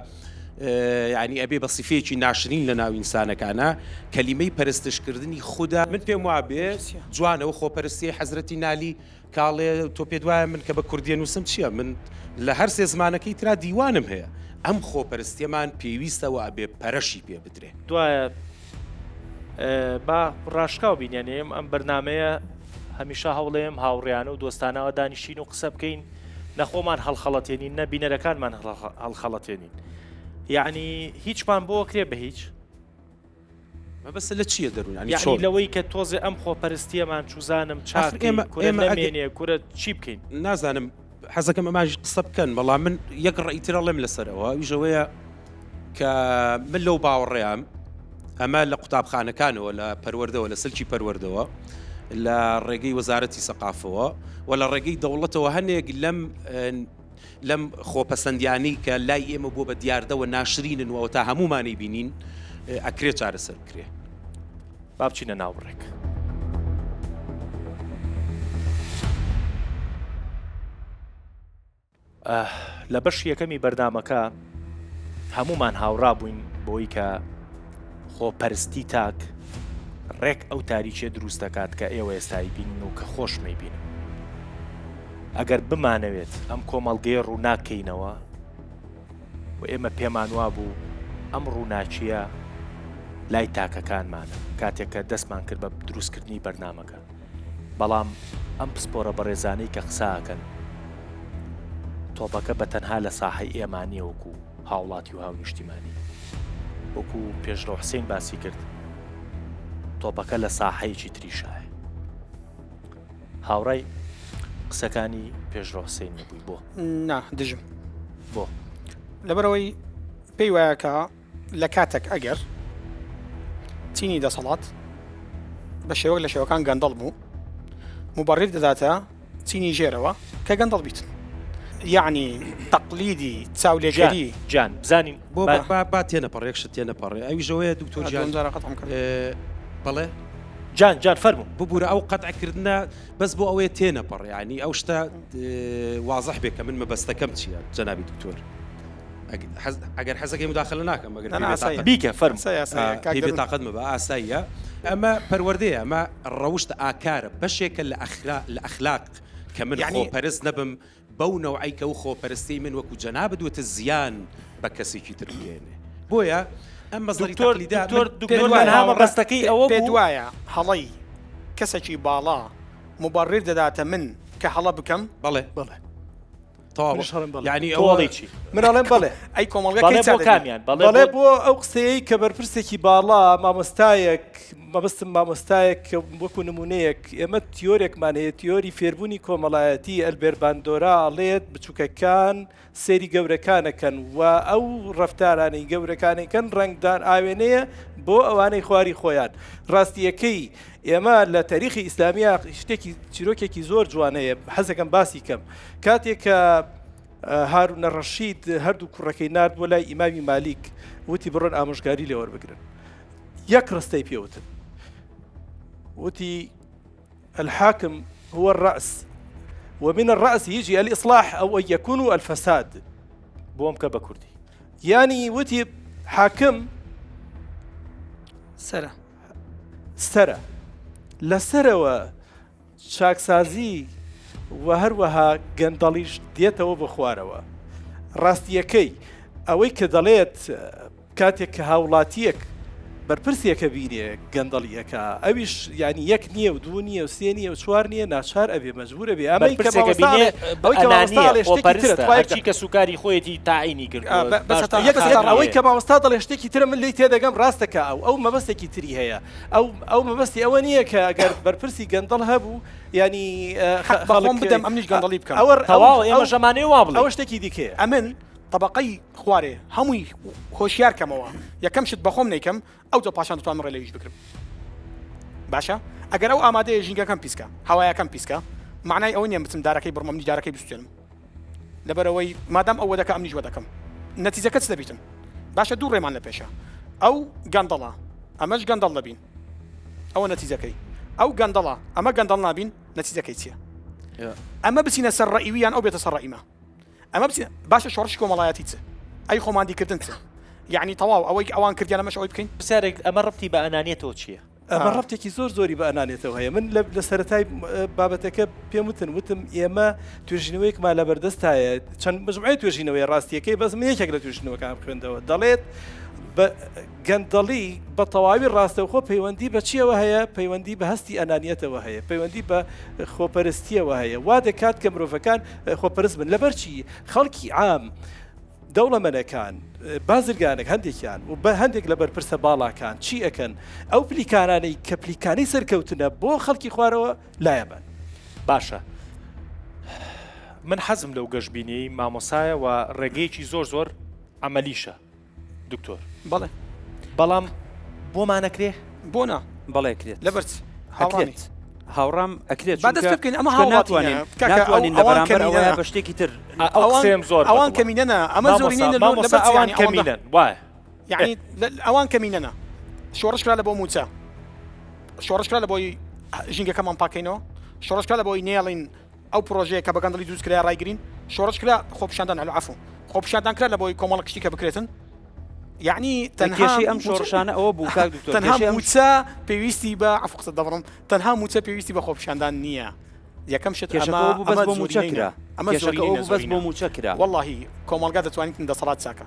یعنی ئەبێ بە سیفەیەکی ناشرین لە ناو ئینسانەکانە کەلیمەی پەرستشکردنی خودا من پێم وابێ جوانەوە خۆپەرستی حەزرەتی نالی کاڵێ تۆ پێت وایە من کە بە کوردیە نووسم چییە من لە هەر سێ زمانەکەی ترا دیوانم هەیە ئەم خۆپەرستیەمان پێویستە و ئەبێ پەرەشی پێ بدرێ. دوایە با ڕاشکاو بین یانێ ئێم ئەم بەرنامەیە هەمیشە هەوڵێم هاوڕیانە و دۆستانەوە دانیشین و قسە بکەین نە خۆمان هەڵخەڵەتێنین نە بینەرەکانمان هەڵخەڵەتێنین یعنی هیچمان بۆ کرێ بە هیچ مەبەست لە چییە دەروون ینی یعنی لەوەی کە تۆزێ ئەم خۆپەرستیەمان چوزانم چاک ئێمە ئێمە نەمێنێ کورە چی بکەین نازانم حەزەکەم ئەماش قسە بکەن بەڵام من یەک ڕێی تر ئەڵێم لەسەرەوە ئەویش ئەوەیە کە من لەو باوەڕەیام ئەمە لە قوتابخانەکانەوە لە پەروەردەوە لە سلکی پەروەردەوە لە ڕێگەی وەزارەتی سەقافەوە و لە ڕێگەی دەوڵەتەوە هەنێک لەم لەم خۆپەسەندیانەی کە لای ئێمە بۆ بە دیاردەوە ناشرینن و تا هەمومانی بینین ئەکرێ چارەسەر بکرێ. با بچینە ناو بڕێک. لە بەشی یەکەمی بەرنامەکە هەمومان هاوڕا بووین بۆی کە خۆپەرستی تاک ڕێک ئەو تاریکیە دروست دەکات کە ئێوە ئێستای بینن و کە خۆشمەی بینم ئەگەر بمانەوێت ئەم کۆمەڵگەیە ڕووناکەینەوە و ئێمە پێمان وابوو ئەم ڕووناکییە لای تاکەکانمانە کاتێک کە دەستمان کرد بە دروستکردنی بەرنامەکە بەڵام ئەم پسپۆرە بەڕێزانەی کە قسە ئەکەن تۆپەکە بە تەنها لە ساحەی ئێمە نییە وەکو هاوڵاتی و هاونیشتیمانی وەکو پێشڕەو حسین باسی کرد تۆپەکە لە ساحەیەکی تریشایە هاوڕای قسەکانی پێشڕەو حسین نەبووی بۆ؟ نا دژم. بۆ؟ لەبەرئەوەی پێی وایە کە لە کاتێک ئەگەر چینی دەسەڵات بە شێوەک لە شێوەکان گەندەڵ بوو مبڕیر دەداتە چینی ژێرەوە کە گەندەڵ بیت یعنی تەقلیدی چاولێکەری جان بزانین بۆ با تێنەپەڕێ یەک شت تێنەپەڕێ ئەویش ئەوەیە دکتۆر جان بەڵێ جان جان فەرموو. ببورە ئەو قەتع کردنە بەس بۆ ئەوەیە تێنەپەڕێ یانی ئەو شتە وازح بێ کە من مەبەستەکەم چییە جەنابی دکتۆر ئەگەر حەزەکەی مداخلە ناکەم ئەگەر بیکە فەرموو بێتاقەت مەبە ئاساییە ئەمە پەروەردەیە ئەمە ڕەوشت ئاکارە بەشێکە لە لە ئەخلاق کە من خۆپەرست نەبم بەو نەوعەی کە ئەو خۆپەرستیەی من وەکو جەنابت وتت زیان بە کەسێکی تر بگەیەنێ بۆیە ئەم مەزەری دکتۆر تەقلیدە دکتۆر من دکتۆر پێت وایە تەنها مەبەستەکەی ئەوە پێت بوو وایە هەڵەی کەسێکی باڵا موبەڕیر دەداتە من کە هەڵە بکەم؟ بەڵێ بەڵێ تەواو منیش هەڵێم بەڵێ. یعنی تۆ ئەوە ئەڵێی چی؟ من ئەڵێم بەڵێ. ئەی کۆمەڵگە بەڵێ کەی بۆ چا دەبی؟ کامیان؟ بەڵێ بەڵێ بۆ بۆ ئەو قسەیەی کە بەرپرسێکی باڵا مامۆستایەک مەبەستم مامۆستایەک کە وەکو نمونەیەک ئێمە تیۆرێکمان هەیە تیۆری فێربوونی کۆمەڵایەتی ئەلبێر باندۆرا ئەڵێت بچووکەکان سەیری گەورەکانەکەن و ئەو ڕەفتارانەی گەورەکانەکەن ڕەنگدان ئاوێنەیە بۆ ئەوانەی خواری خۆیان ڕاستیەکەی ئێمە لە تاریخی ئیسلامیە شتێکی چیرۆکێکی زۆر جوان هەیە حەزەکەم باسی کەم کاتێک کە. هارونە ڕەشید هەردوو کوڕەکەی نارد بۆ لای ئیمامی مالیک وتی بڕۆن ئامۆژگاری لێ وەربگرن یەک ڕستەی پێوتن وتی الحاکم هو الرأس ومن الرأس يجي الإصلاح أو أن يكون الفساد بۆم کە بە کوردی یانی وتی حاکم سرە سرە لەسەرەوە چاکسازی و هەروەها گەندەڵیش دێتەوە بۆ خوارەوە. ڕاستییەکەی ئەوەی کە دەڵێت کاتێک کە هاوڵاتییەک بەرپرسێکە بینێ گەندەڵی ئەکا ئەویش یانی یەک نییە و دوو نییە و سێ نییە و چوار نییە ناچار ئەبێ مەجبور ئەبێ ئەمەی کە بەرپرسێکە مامۆستا بینێ ئەڵێ ئەوەی کە مامۆستا ئەنانییە ئەڵێ شتێکی ترە خۆپەرستە تخوا یەک هەرچی کەسوکاری خۆیەتی تاعینی کردووە بەس باشتر هەتا یەک هەتا یەک نییە. ئەوەی کە مامۆستا دەڵێ شتێکی ترە من لێی تێدەگەم ڕاستە کە ئەو ئەو مەبەستێکی تری هەیە ئەو ئەو مەبەستی ئەوە نییە کە ئەگەر بەرپرسی گەندەڵ هەبوو یانی حەق بە خۆم خەڵک بدەم ئەمنیش گەندەڵی بکەم. ئەوە ئەو تەواو ئەو ئێمەش ئەمانەوێ وا بڵێین. ئەوە شتێکی دیکەیە. ئەمن تەبەقەی خوارێ هەمووی هۆشیار کەمەوە یەکەم شت بەخۆم نەیکەم ئەوجا پاشان دەتوانم ڕێ لەویش بگرم باشە ئەگەر ئەو ئامادەیە ژینگەکەم پیسکە هەوایەکەم پیسکە معنای ئەوە نییە بچم دارەکەی بڕمە منیش دارەکەی بسوتێنم لەبەرئەوەی مادام ئەو وەدەکا ئەمنیش وەدەکەم نەتیجەکە چ دەبیتن باشە دوو ڕێمان لە پێشە ئەو گەندەڵە ئەمەش گەندەڵ دەبین ئەوە نەتیجەکەی ئەو گەندەڵە ئەمە گەندەڵ نابین نەتیجەکەی چییە ئەمە بچینە سەر ڕەئیویان ئەو بێتە سەر ڕەئیمە ئەمە بچینە باشە شۆڕشی کۆمەڵایەتی چ ئەی خۆماندیکردن چ یعنی تەواو ئەوەی ئەوان کردیان ئەمەش ئەوەی بکەین پرسیارێک ئەمە ڕەبتی بە ئەنانیەتەوە چییە؟ ئەمە ڕەبتێکی زۆر زۆری بە ئەنانێتەوە هەیە من لە سەرەتای بابەتەکە پێم وتن وتم ئێمە توێژینەوەیەکمان لە بەردەستایە چەند مجموعەی توێژینەوەی ڕاستیەکەی بەس من یەکێک لە توێژینەوەکان خوێندەوە دەڵێت بە گەندەڵی بە تەواوی ڕاستەوخۆ پەیوەندی بە چیەوە هەیە پەیوەندی بە هەستی ئەنانیەتەوە هەیە پەیوەندی بە خۆپەرستیەوە هەیە وا دەکات کە مرۆڤەکان خۆپەرست بن لەبەر چی خەڵکی عام دەوڵەمەنەکان، بازرگانەک هەندێکیان و بە هەندێک لە بەرپرسە باڵاکان چی ئەکەن؟ ئەو پلیکانانەی کە پلیکانەی سەرکەوتنە بۆ خەڵکی خوارەوە لایەبەن. باشە من حەزم لەو گەشبینیەی مامۆسایە و ڕێگەیەکی زۆر زۆر عەمەلیشە دکتۆر. بەڵێ. بەڵام بۆمان ئەکرێ؟ بۆ نا؟ بەڵێ ئەکرێت. لەبەر چ؟ هاوڕامی. ئەکرێت. هاوڕام ئەکرێت با دەست چونکە پێ بکەین ئەمە چونکە هاوڵاتینە ناتوانین کاکە ئەو ناتوانین لە ئەوان بەرامبەر ئەوەیا کەمینەنە بە شتێکی تر ئەو ئەوان قسەیەم زۆر ئەوان بەدڵە کەمینەنە ئەمە مامۆستا زۆرینەی لە مامۆستا لەبەر چ ئەوان یانی ئەوەندە کەمینەن وایە یعنی ئەوان کەمینەنە شۆڕش کرا لە بۆ مووچە شۆڕش کرا لە بۆی ژینگەکەمان پاکەینەوە شۆڕش کرا لە بۆی نێڵین ئەو پرۆژەیە کە بە گەندەڵی دروست کرا ڕایگرین شۆڕش کرا خۆپیشاندان العفو خۆپیشاندان کرا لە بۆی کۆمەڵە کشتی کە بکرێتن یعنی تەنها کێشەی ئەم مووچە شۆڕشانە ئەوە بوو کاک دکتۆر تەنها کێشەی ئەم مووچە پێویستی بە عفو قسە دەبڕم تەنها مووچە پێویستی بە خۆپیشاندان نییە یەکەم شت کێشەکە ئەمە ئەوە بوو بەس ئەمە بۆ مووچە زۆرینەی کرا نا ئەمە کێشەکە زۆرینەی ئەوە نا بوو بەس بۆ زۆرینە مووچە کرا وەڵاهی کۆمەڵگا دەتوانیتن دەسەڵات چاکە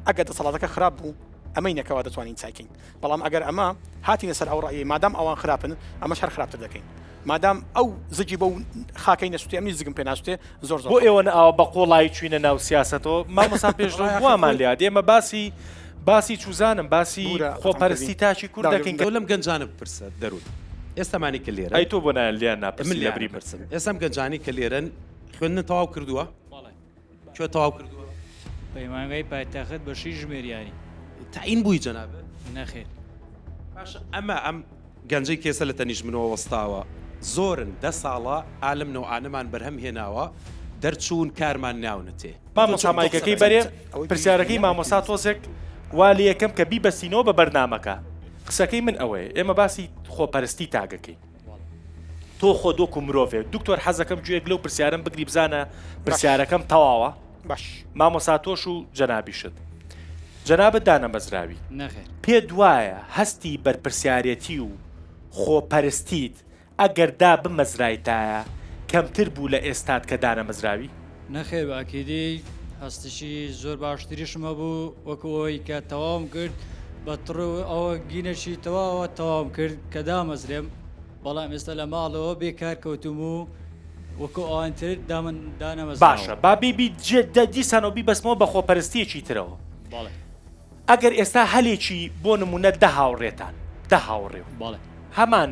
ئەگەر دەسەڵاتەکە خراپ بوو ئەمەی نەکەوا دەتوانین چاکین بەڵام ئەگەر ئەمە هاتینە سەر ئەو ڕەئیەی مادام ئەوان خراپن ئەمەش هەر خراپتر دەکەین مادام ئەو زگی بەو خاکەی نەسوتێ ئەمنیش زگم پێ ناسوتێ زۆر زۆر بۆ خەڵک. ئێوە ئاوا بە قوڵایی چوینە ناو سیاسەتەوە مامۆستا پێشڕەو وەڵای ئاخر وامان خۆی لێهات ئێمە باسی باسی چوزانم باسی بورە قەتعم خۆپەرستی کردی تاکی کورد داوی دەکەین بم کە تۆ لەم گەنجانە بپرسە دەرون ئێستامانی کە لێرەن ئەی تۆ بۆ نایەن لێیان من ناپرسی لە لێیان بری من ئەپرسم ئێستا ئەم گەنجانەی کە لێرەن خوێندنت تەواو کردووە؟ بەڵێ. کوێ تەواو کردووە؟ پەیمانگای پایتەخت بەشی ژمێریاری. تەعین بووی جەنابت؟ نەخێر. باشە ئەمە ئەم گەنجەی کێسە لە تەنیشت منەوە وەستاوە زۆرن دە ساڵە ئا لەم نەوعانەمان بەرهەم هێناوە دەرچوون کارمان ناونەتێ. مامۆستا مایکەکەی بەرێ پرسیارەکەی مامۆستا تۆزێک وا لێکەم کە بیبەستینەوە بە بەرنامەکە قسەکەی من ئەوەیە ئێمە باسی خۆپەرستی تاگەکەین تۆ خۆت وەکو مرۆڤێک دکتۆر حەزەکەم گوێیەک لەو پرسیارەم بگری بزانە پرسیارەکەم تەواوە باش مامۆستا تۆش و جەنابیشت جەنابت دانەمەزراوی نەخێر پێت وایە هەستی بەرپرسیارێتی و خۆپەرستیت ئەگەر دابمەزرایتایە کەمتر بوو لە ئێستات کە دانەمەزراوی؟ نەخێر بە ئەکیدی هەستیشی زۆر باشتریشم هەبوو وەکو ئەوەی کە تەواوم کرد بە تڕ و ئەوە گینەشی تەواوە تەواوم کرد کە دامەزرێم بەڵام ئێستا لە ماڵەوە بێ کار کەوتوم و وەکو ئەوان تر دامن دانەمەزراوە. باشە با بی بی دیسانەوە بیبەستمەوە بە خۆپەرستیەکی ترەوە. بەڵێ. ئەگەر ئێستا هەلێکی بۆ نمونە دە هاوڕێتان دە هاوڕێ و بەڵێ. هەمان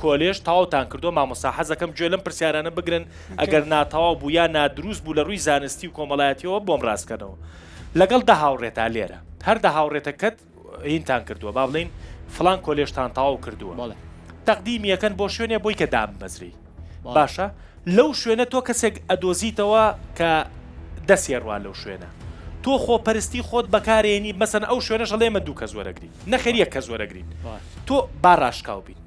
کۆلێژ تەواوتان کردووە مامۆستا حەزەکەم گوێ لەم پرسیارانە بگرن ئەگەر ناتەواو بوو یا نادروست بوو لە ڕووی زانستی و کۆمەڵایەتیەوە بۆم ڕاستکەنەوە لەگەڵ دە هاوڕێتا لێرە هەر دە هاوڕێتەکەت هینتان کردووە با بڵین فلان کۆلێژتان تەواو کردووە بەڵێ. تەقدیمی یەکەن بۆ شوێنێ بۆی کە دابمەزری بەڵێ. باشە. لەو شوێنە تۆ کەسێک ئەدۆزیتەوە کە دەستی ئەڕوا لەو شوێنە تۆ خۆپەرستی خۆت بەکارێنی مەسەن ئەو شوێنەش ئەڵێ ئێمە دوو کەس وەرەگرین نەخێر یەک کەس وەرەگرین تۆ با ڕاشکاو بین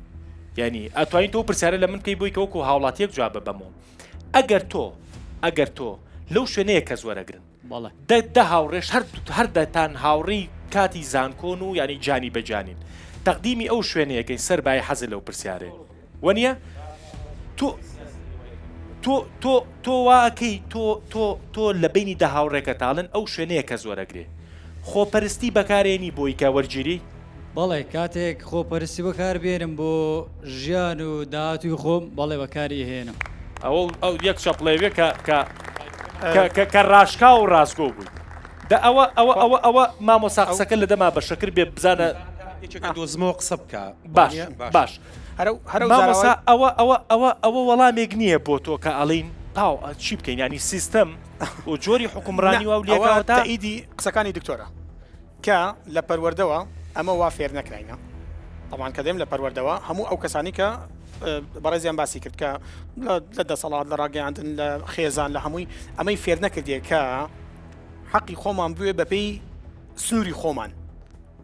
یعنی ئەتوانین تۆ پرسیارە لە من بکەی بۆی کە وەکو هاوڵاتیەک جواب بەمەوە ئەگەر تۆ ئەگەر تۆ لەو شوێنەیە کەس وەرەگرن بەڵێ. دە دە هاوڕێش هەر هەر دەتان هاوڕێی کاتی زانکۆن و یانی جانی بە جانین تەقدیمی ئەو شوێنەیەکەین سەر بای حەزت لەو پرسیارەیە وەنیە تۆ تۆ تۆ تۆ وا ئەکەی تۆ تۆ تۆ لە بینی دە هاوڕێکە تاڵن ئەو شوێنەیە کە زۆرەگرێ خۆپەرستی بەکارێنی بۆی کە وەرگیری؟ بەڵێ کاتێک خۆپەرستی بەکار بێنم بۆ ژیان و داهاتووی خۆم بەڵێ بەکاری ئەهێنم. ئەوە ئەو یەک چەپڵەیە کە کە کە کە کە ڕاشکاو و ڕاستگۆ بووی دە ئەوە ئەوە ئەوە ئەوە مامۆستا قسەکە لە دەما بە شەکر بێ بزانە یەکێکە دۆزمەوە قسە بکە باش باش هەرە هەرە مامۆستا ئەوە ئەوە ئەوە ئەوە وەڵامێک نییە بۆ تۆ کە ئەڵین تاو چی بکەین ینی سیستەم و جۆری حکومڕانی وا و لێکاوە تا ئیدی قسەکانی دکتۆرە کە لە پەروەردەوە ئەمە وا فێر نەکراینە تەبعەن کە دێم لە پەروەردەوە هەموو ئەو کەسانی کە بەڕێزیان باسی کرد کە لە دەسەڵات لە ڕاگەیاندن لە خێزان لە هەمووی ئەمەی فێر نەکردێ کە حەقی خۆمان بوێ بەپێی سنووری خۆمان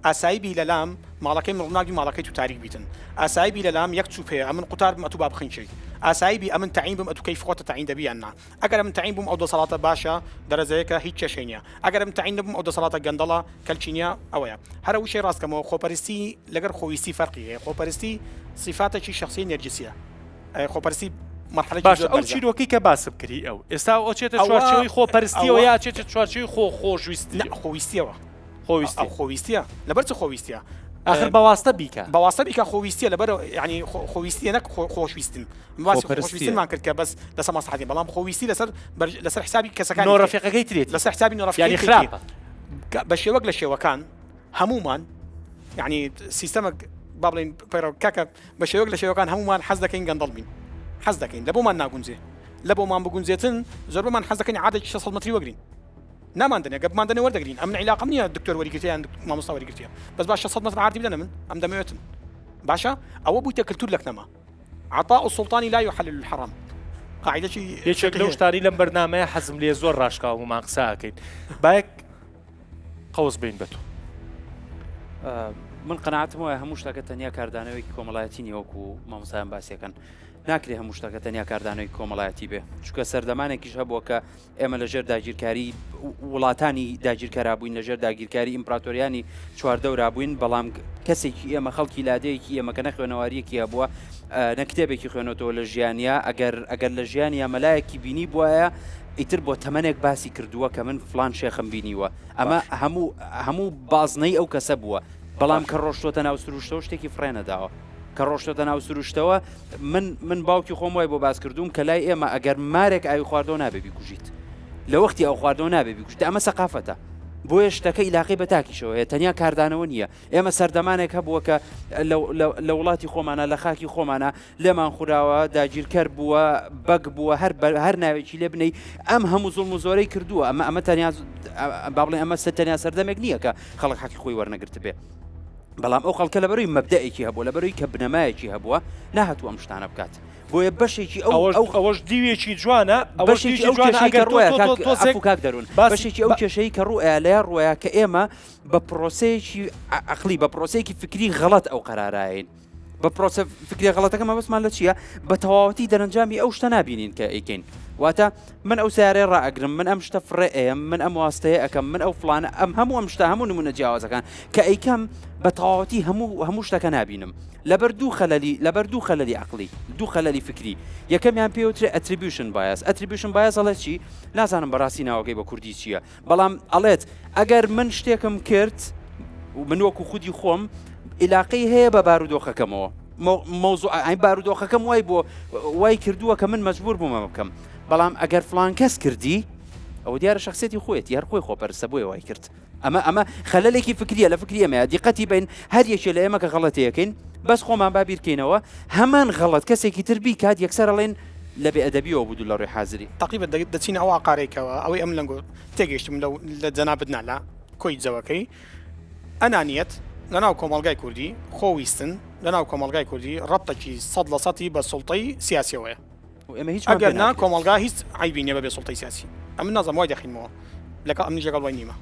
ئاسایی بی لەلام ماڵەکەی مڕناگی ماڵەکەی تو تاریک بیتن ئاسایی بی لەلام یەک چوپ هەیە ئەمن قوتار بم ئەتو با بخنکێی ئاسایی بی ئەمن تەعین بم ئەتو کەیف خۆتە تەعین دەبی یان نا ئەگەر ئەمن تەعین بووم ئەو دەسەڵاتە باشە دەرەجەیەکە هیچ کێشەی نیە ئەگەر ئەمن تەعین نەبووم ئەو دەسەڵاتە گەندەڵە کەلکی نیە ئەوەیە هەرە وشەی ڕاست کەمەوە خۆپەرستی لەگەر خۆویستی فەرقی هەیە خۆپەرستی سیفاتێکی شخصی نێرگسیە خۆپەرستی مەرحەلەکی باشە زۆر ئەو بەرزە چیرۆکەی کە باسم کردی ئەو ئێستا ئەو ئەچێتە ئەوە چوارچێوەی خۆپەرستیەوە ئەوە یا ئەچێتە چوارچێوەی خۆ خۆشویستی نا خۆویستیەوە خۆویستی ئەو خۆویستیە لەبەر چ خۆویستیە ئاخر بەواستە بیکە بەواستە بیکە خۆویستیە لەبەر یعنی خۆویستیە نەک خۆشویستن باسی خۆشویستنمان کرد کە بەس لەسەر مەسڵەحەتی بەڵام خۆویستی لەسەر لەسەر حسابی کەسەکانی نۆ ڕەفیقەکەی ترێتی لەسەر حسابی نۆ ڕەفیقەکەی یعنی خراپە بە شێوەک لە شێوەکان هەمومان یعنی سیستەمە با بڵێین پەیڕەو کاکە بە شێوەک لە شێوەکان هەمومان حەز دەکەین گەندەڵ بین حەز دەکەین لە بۆمان ناگونجێ لە بۆمان بگونجێتن زۆربەمان حەز دەکەین عادێکی 600 متری وەگرین ناماندەنێ گەر بماندەنێ وەردەگرین ئەمن عیلاقەم نییە دکتۆر وەریگرتیە یان مامۆستا وەریگرتیە بەس با 600 متر عادی بدەنە من ئەم دەمەوێتن باشە ئەوە بوویتە کلتور لەکنەما عطاء السلطان لا يحلل الحرام قاعدەکی یەکێک لەو شتانی لەم بەرنمەیە حەزم لێ زۆر ڕاشکاومان قسە ئەکەین باەک قەوس بین بە تۆ. من قەناعەتم وایە هەموو شتەکە تەنیا کاردانەوەیەکی کۆمەڵایەتی نییە وەکو مامۆستایان باسیەکەن ناکرێ هەموو شتەکە تەنیا کاردانەوەی کۆمەڵایەتی بێ چونکە سەردەمانێکیش هەبووە کە ئێمە لە ژێر داگیرکاری وڵاتانی داگیرکەرا بووین لە ژێر داگیرکاری ئیمپراتۆریانی چواردەورا بووین بەڵام کەسێکی ئێمە خەڵکی لادەیەکی ئێمە کە نەخوێنەواریەکی هەبووە نە کتێبێکی خوێنەوەتەوە لە ژیانیا ئەگەر ئەگەر لە ژیانیا مەلایەکی بینی بواە ئیتر بۆ تەمەنێک باسی کردووە کە من فلان شێخم بینیوە ئەمە هەموو هەموو بازنەی ئەو کەسە بووە بەڵام کە ڕۆشتۆتە ناو سروشتەوە شتێکی فڕێنەداوە کە ڕۆشتۆتە ناو سروشتەوە من من باوکی خۆم وای بۆ باس کردووم کە لای ئێمە ئەگەر مارێک ئاوی خواردەوە نابێ بیکوژیت لە وەختی ئەو خواردەوە نابێ بیکوژیت ئەمە سەقافەتە بۆیە شتەکە ئیلاقی بە تاکیشەوە هەیە تەنیا کاردانەوە نییە ئێمە سەردەمانێک هەبووە کە لە وڵاتی خۆمانە لە خاکی خۆمانە لێمان خوراوە داگیرکەر بووە بەگ بووە هەر هەر ناوێکی لێ بنەی ئەم هەموو زوڵم و زۆرەی کردووە ئەمە ئەمە تەنیا با بڵێن ئەمە سەر تەنیا سەردەمێک نییە کە خەڵک حەقی خۆی وەرنەگرتبێ بەڵام ئەو خەڵکە لەبەروی مەبدەئێکی هەبووە لەبەروی کە بنەمایەکی هەبووە نەهاتوو ئەم شتانە بکات بۆیە بەشێکی ئەو ئەوەش ئەو ئەوەش دیوێکی جوانە ئەوەش بەشێکی دیوێکی ئەو جوانە کێشەی کە ئەگەر تۆ ڕووە تۆ کاک تۆ تۆزێک عەفوو کاک دەروون باسی بەشێکی ئەو بە کێشەی کە ڕووئەیا لەیا ڕووەیا کە ئێمە بە پرۆسەیەکی عەقڵی بە پرۆسەیەکی فکری غەڵەت ئەو قەراراین بە پرۆسە فکریە غەڵەتەکە مەبەستمان لە چییە؟ بە تەواوەتی دەرەنجامی ئەو شتە نابینین کە ئەیکەین. واتە من ئەو سیارەیە ڕائەگرم، من ئەم شتە فڕێ ئەیەم، من ئەم واستەیە ئەکەم، من ئەو فڵانە ئەم هەموو ئەم شتە هەموو نمونە جیاوازەکان کە ئەیکەم بە تەواوەتی هەموو هەموو شتەکە نابینم. لەبەر دوو خەلەلی لەبەر دوو خەلەلی عەقڵی، دوو خەلەلی فکری. یەکەمیان پێی وترێ attribution bias. attribution bias ئەڵێ چی؟ نازانم بەڕاستی ناوەکەی بە کوردی چییە. بەڵام ئەڵێت ئەگەر من شتێکم کرد من وەکو خودی خۆم ئیلاقەی هەیە بە بارودۆخەکەمەوە مەوزوع ئەی بارودۆخەکەم وای بۆ وای کردووە کە من مەجبور بوومە بکەم بەڵام ئەگەر فلان کەس کردی ئەوە دیارە شخصێتی خۆیەتی هەر خۆی خۆپەرستە بۆیە وای کرد ئەمە ئەمە خەلەلێکی فکریە لە فکری ئێمەیە دیقەتی بین هەر یەکێ لە ئێمە کە غەڵەتەکەین بەس خۆمان با بیرکەینەوە هەمان غەڵەت کەسێکی تر بیکات یەکسەر ئەڵێن لە بێ ئەدەبیەوە بوو لە ڕووی حازری. تەقریبەن دەچینە ئەو ئاقارەی کەوە ئەوەی ئەمن لەنگۆ تێگەیشتم لەو لە جەنابت نا لە کۆی جەوەکەی ئەنانیەت لەناو کۆمەڵگای کوردی خۆویستن لەناو کۆمەڵگای کوردی ڕەبتەکی سەد لە سەتی بە سوڵتەی سیاسیەوەیە. و ئێمە هیچمان ئەگەر پێ نا ناکرێت. کۆمەڵگا هیچ عەیبی نیە بەبێ سوڵتەی سیاسی. ئەمن نازانم وای دەخینمەوە. لەگەڵ ئەمنیش لەگەڵ وای نیمە.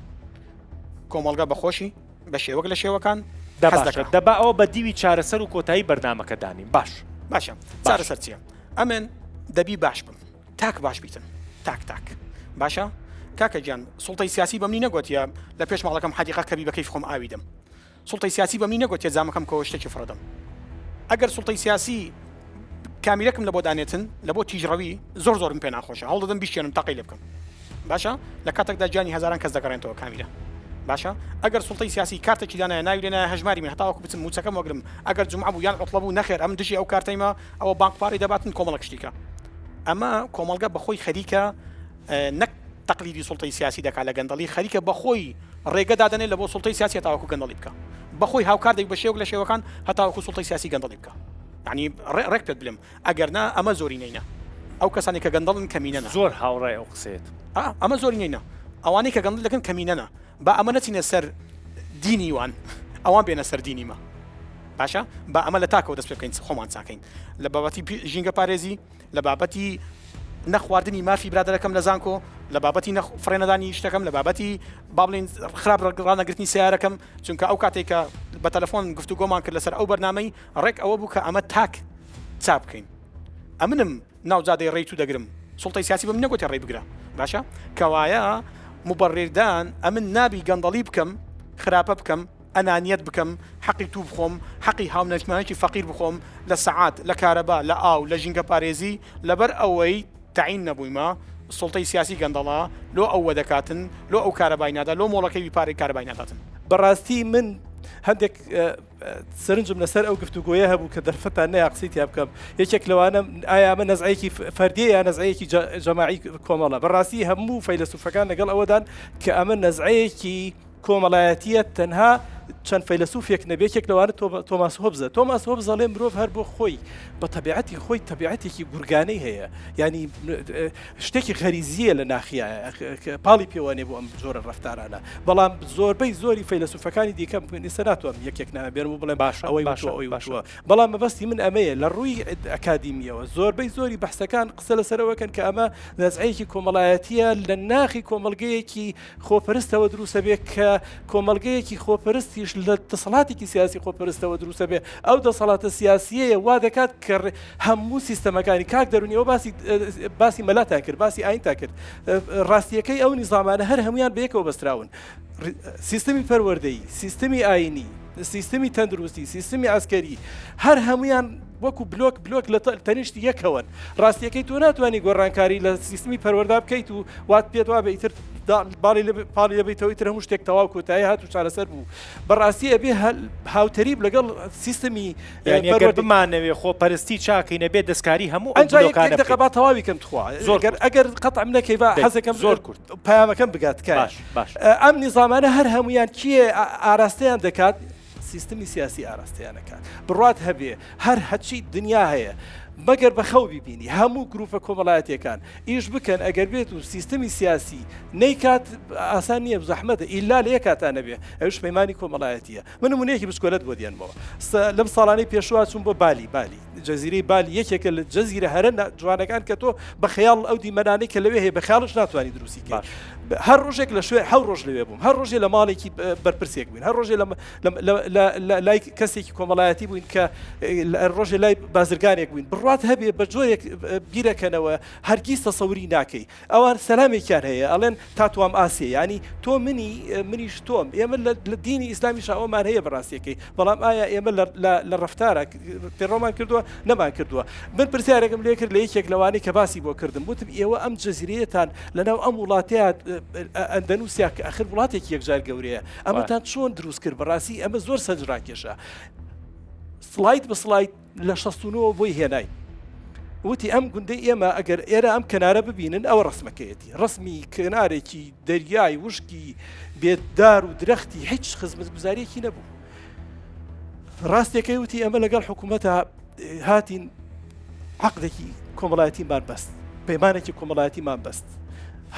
کۆمەڵگا بە خۆشی بە شێوەک لە شێوەکان دە حەز باشە دەکا. دە با ئەوە بە دیوی چارەسەر و کۆتایی بەرنامەکە دانێین. باش. باشە باش. چارەسەر چیە؟ ئەمن دەبی باش بم. تاک باش بیتن. تاک تاک. باشە کاکە گیان سوڵتەی سیاسی بەمنی نەگۆتیە لە پێش ماڵەکەم حەدیقە کەبی بە کەیف خۆم ئاوی دەم. سوڵتەی سیاسی بەمنی نەگۆتیە جامەکەم کەوە شتێکی فڕەدەم. ئەگەر سوڵتەی سیاسی کامیرەکم لەبۆ دانێتن لەبۆ تیژڕەوی زۆر زۆرم پێ ناخۆشە هەوڵدەدەم بیشکێنم تەقەی لێ بکەم باشە لە کاتێکدا گیانی هەزاران کەس دەگەڕێنتەوە کامیرە باشە ئەگەر سوڵتەی سیاسی کارتێکی دانایە ناوی لێنایە هەژماری من هەتاوەکو بچم موچەکەم وەگرم ئەگەر جومعە بوو یان عوتڵە بوو نەخێر ئەم دژی ئەو کارتەیمە ئەوە بانق پارەی دەباتن کۆمەڵک شتیکە ئەمە کۆمەڵگە بەخۆی خەریکە نەک تەقلیدی سوڵتەی سیاسی دەکات لە گەندەڵی، خەریکە بەخۆی ڕێگە دادەنێت لە بۆ سوڵتەی سیاسی هەتاوەکو گەندەڵی بکا. بەخۆی هاوکار دەبی بە شێوەک لە شێوەکان هەتاوەکو سوڵتەی سیاسی گەندەڵی بکا. یانی ڕێک پێت بلێم ئەگەر نا ئەمە زۆرینەینە. ئەو کەسانەی کە گەندەڵن کەمینەنە. زۆر هاوڕای ئەو قسەیەتم. ئا ئەمە زۆرینەینە. ئەوانەی کە گەندەڵی دەکەن کەمینەنە. با ئەمە نەچینە سەر دینی وان ئەوان بێنە سەر دینی مە. باشە با ئەمە لە تاکەوە دەست پێ بکەین خۆمان چاکەین. لە بابەتی ژینگە پارێزی، لە بابەتی نەخواردنی مافی برادەرەکەم لە زانکۆ، لە بابەتی فڕێنەدانی شتەکەم، لە بابەتی با بڵێین خراپ ڕانەگرتنی سەیارەکەم، چونکە ئەو کاتێک کە بە تەلەفۆن گفتوگۆمان کرد لەسەر ئەو بەرنامەی ڕێک ئەوە بوو کە ئەمە تاک چاک بکەین. ئەمنم ناو جادەی ڕێی تو دەگرم، سوڵتەی سیاسی بە من نەگوتێ ڕێی بگرە. باشە کەوایە موبەڕیردان ئەمن نابی گەندەڵی بکەم، خراپە بکەم، ئەنانیەت بکەم، حەقی توو بخۆم، حەقی هاونیشتمانێکی فەقیر بخۆم، لە سەعات، لە کارەبا، لە ئاو، لە ژینگەپارێزی، لەبەر ئەوەی تەعین نەبوویمە، سوڵتەی سیاسی گەندەڵە، لۆ ئەو وەدەکاتن، لۆ ئەو کارەبای نادا، لۆ مۆڵەکەی وی پارەی کارەبای ناداتن. بەڕاستی من هەندێک سەرنجم لەسەر ئەو گفتوگۆیە هەبوو کە دەرفەتان نەیا قسەی تیا بکەم، یەکێک لەوانە ئایا ئەمە نەزعەیەکی فەردییە یا نەزعەیەکی جەماعی کۆمەڵە؟ بەڕاستی هەموو فەیلەسوفەکان لەگەڵ ئەوەدان کە ئەمە نەزعەیەکی کۆمەڵایەتییە تەنها چەند فەیلەسوفێک نەبێ یەکێک لەوانە تۆماس هۆبزە تۆماس هۆبز ئەڵێ مرۆڤ هەر بۆ خۆی بە تەبیعەتی خۆی تەبیعەتێکی گورگانەی هەیە یعنی شتێکی غەریزییە لە ناخیا پاڵی پێوانێ بۆ ئەم جۆرە ڕەفتارانە بەڵام زۆربەی زۆری فەیلەسوفەکانی دیکە ئێستا ناتوانم یەکێک ناوێ بێنم و بڵێم باشە ئەوەی باشە وتووە ئەوەی باشە وتووە بەڵام مەبەستی من ئەمەیە لە ڕووی ئەکادیمیەوە زۆربەی زۆری بەحسەکان قسە لەسەرەوەکەن کە ئەمە نەزعەیەکی کۆمەڵایەتیە لە ناخی کۆمەڵگەیەکی خۆپەرستەوە دروستەبێ کە کۆمەڵگەیەکی خۆپەرستیش لە دەسەڵاتێکی سیاسی خۆپەرستەوە دروستەبێ ئەو دەسەڵاتە سیاسیەیە وا دەکات کە هەموو سیستەمەکانی کاک دەرونی ئەوە باسی باسی مەلاتان کرد باسی ئاینتان کرد ڕاستیەکەی ئەو نیزامانە هەر هەمویان بەیەکەوە بەستراون سیستمی پەروەردەیی سیستمی ئاینی سیستمی تەندروستی سیستمی عسکەری هەر هەمویان وەکو بلۆک بلۆک لە تەنیشتی یەکەوەن ڕاستیەکەی تۆ ناتوانانی گۆڕانکاری لە سیستمی پەروەردا بکەیت و وات پێت وابێ ئیتر باڵی پاڵی لەبیتەوە ئیتر هەموو شتێک تەواو کۆتایی هات و چارەسەر بوو بەڕاستی ئەبێ هاوتەریب لەگەڵ سیستمی یانی ئەگەر بمانەوێ خۆپەرستی چاکەین ئەبێ دەستکاری هەموو ئەو ئەنجا یەک بلۆکانە دقە بکەین با تەواوی کەم تخوا زۆر ئەگەر کورت ئەگەر قەتعم نەکەی با دەی حەزەکەم زۆر کورت پەیامەکەم بگات تکایە باش باش ئەم نیزامانە هەر هەمویان کێ ئاراستەیان دەکات سیستمی سیاسی ئاراستەیان ئەکات بڕوات هەبێ هەر هەچی دنیا هەیە مەگەر بە خەو بیبینی هەموو گروپە کۆمەڵایەتیەکان ئیش بکەن ئەگەر بێت و سیستمی سیاسی نەیکات ئاسان نییە زەحمەتە ئیلا لە یەکاتا نەبێ ئەوش پەیمانی کۆمەڵایەتیە من نمونەیەکی بچکۆلەت بۆ دێنمەوە لەم ساڵانەی پێشوە چوون بۆ بالی بالی جەزیرەی بالی یەکێکە لە جەزیرە هەرە جوانەکان کە تۆ بە خەیاڵ ئەو دیمەنانەی کە لەوێ هەیە بە خەیاڵش ناتوانانی دروستی کەی هەر ڕۆژێک لە شوێ هەو ڕۆژ لەوێ بووم هەر ڕۆژێ لە ماڵێکی بەرپرسێک بووین هەر ڕۆژێ لە لای کەسێکی کۆمەڵایەتی بووین کە ڕۆژێ لای بازرگانێک بووین بڕوات هەبێ بە جۆرێک بیرەکەنەوە هەرگیز تەسەوری ناکەی ئەوان سەلامێکیان هەیە ئەڵێن تا توام ئاسیە یانی تۆ منی منیش تۆم ئێمە لە دینی ئیسلامیش ئەوەمان هەیە بەڕاستیەکەی بەڵام ئایا ئێمە لە ڕەفتارە پێڕۆمان کردووە نەمان کردووە من پرسیارێکم لێ کرد لە یەکێک لەوانەی کە باسی بۆ کردم وتم ئێوە ئەم جەزیرەیەتان لەناو ئەم وڵاتەیە ئەندەنووسیا کە ئەخر وڵاتێکی یەکجار گەورەیە ئەمەتان چۆن دروست کرد بەڕاستی ئەمە زۆر سەرنجڕاکێشە سڵاید بە سڵاید لە 69 بۆی هێنای وتی ئەم گوندەی ئێمە ئەگەر ئێرە ئەم کەنارە ببینن ئەوە ڕسمەکەیەتی ڕسمی کنارێکی دەریای وشکی بێدار و درەختی هیچ خزمەتگوزاریەکی نەبوو ڕاستەکەی وتی ئەمە لەگەڵ حکوومەتە هاتین عقدێکی کۆمەڵایەتیمان بەست پەیمانێکی کۆمەڵایەتیمان بەست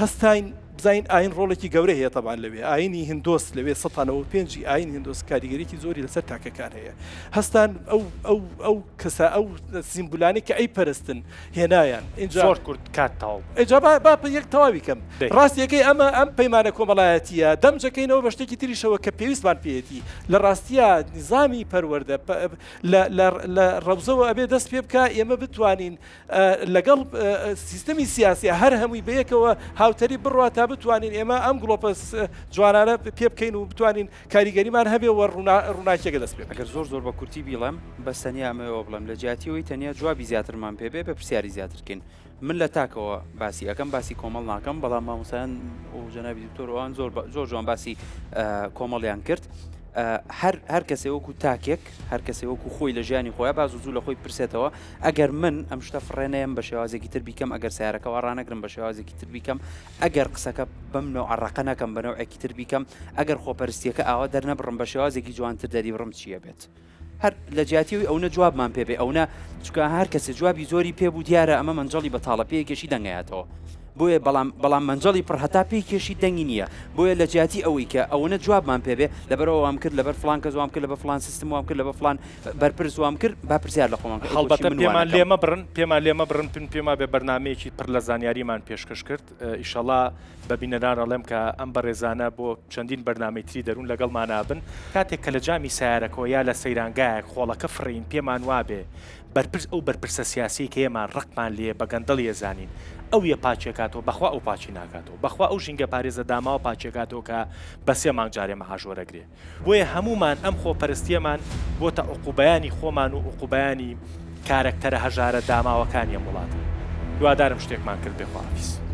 هەستاین. بزانین ئاین ڕۆڵێکی گەورە هەیە تەبان لەوێ ئاینی هندۆس لەوێ 195 ئاین هندۆس کاریگەریی زۆری لەسەر تاکەکان هەیە هەستان ئەو ئەو ئەو کەسە ئەو سیمبولانەی کە ئەی پەرستن هێنایان ئینجا زۆر کورت کات تەواو بوو. ئینجا با با یەک تەواوی کەم دەی. ڕاستیەکەی ئەمە ئەم پەیمانە کۆمەڵایەتیە دەمجەکەینەوە بە شتێکی تریشەوە کە پێویستمان پێیەتی لە ڕاستیا نیزامی پەروەردە لە لە لە ڕەوزەوە ئەبێ دەست پێ بکا ئێمە بتوانین لەگەڵ سیستەمی سیاسی هەر هەمووی بەیەکەوە هاوتەریب بڕوا تا بتوانین ئێمە ئەم گڵۆپە جوانانە پێ بکەین و بتوانین کاریگەریمان هەبێ و ڕووناکیەکە دەست پێ بکەین. ئەگەر زۆر زۆر بە کورتی بیڵێم بەس تەنیا ئەمەوێ بڵێم لە جیاتی ئەوەی تەنیا جوابی زیاترمان پێ بێ بە پرسیاری زیاتر کەین من لە تاکەوە باسی ئەکەم باسی کۆمەڵ ناکەم بەڵام مامۆستایان و جەنابی دکتۆر ئەوان زۆر زۆر جوان باسی کۆمەڵیان کرد هەر هەر کەسێ وەکو تاکێک هەر کەسێ وەکو خۆی لە ژیانی خۆیان باز و زوو لە خۆی پرسێتەوە ئەگەر من ئەم شتە فڕێنەیەم بە شێوازێکی تر بیکەم ئەگەر سیارەکەەوە ڕانەگرم بە شێوازێکی تر بیکەم ئەگەر قسەکە بەم نەوعە ڕەقە نەکەم بە نەوعێکی تر بیکەم ئەگەر خۆپەرستیەکە ئاوا دەرنەبڕم بە شێوازێکی جوانتر دەریبڕم چییە بێت هەر لە جیاتی ئەوی ئەونە جوابمان پێ بێ ئەونە چکە هەر کەسێ جوابی زۆری پێ بوو دیارە ئەمە مەنجەڵی بەتاڵە پێیکێشی دەنگەیاتەوە بۆیە بەڵام بەڵام مەنجەڵی پڕ هەتا پێی کێشی دەنگی نییە بۆیە لە جیاتی ئەوەی کە ئەوەنە جوابمان پێ بێ لەبەرەوە وام کرد لەبەر فلان کەس وام کرد لەبەر فلان سیستم وام کرد لەبەر فلان بەرپرس وام کرد با پرسیار لە خۆمان بکەین ئەی بۆچی هەڵبەتە من وا پێمان لێ نەکەم؟ مەبڕن پێمان لێ مەبڕن پن پێما بێ بەرنامەیەکی پڕ لە زانیاریمان پێشکەش کرد ئیشەڵا بە بینەران ئەڵێم کە ئەم بەڕێزانە بۆ چەندین بەرنامەی تری دەروون لەگەڵمانا بن. کاتێک کە لە جامی سەیارەکەوە یا لە سەیرانگایەک خۆڵەکە فڕین پێمان وابێ بەرپرس ئەو بەرپرسە سیاسیەی کە ئێمە ڕقمان لێیە بە گەندەڵی ئەزانین ئەو یە پاکیەکاتەوە بەخوا ئەو پاکی ناکاتەوە بەخوا ئەو ژینگە پارێزە داماوە پاکیەکاتەوە کە بە سێ مانگ جارێ مەعاش وەرەگرێ بۆیە هەموومان ئەم خۆپەرستیەمان بۆتە عقوبەیانی خۆمان و عقوبەیانی کارەکتەرە هەژارە داماوەکانی ئەم وڵاتە. هیوادارم شتێکمان کردبێ خواحافیز.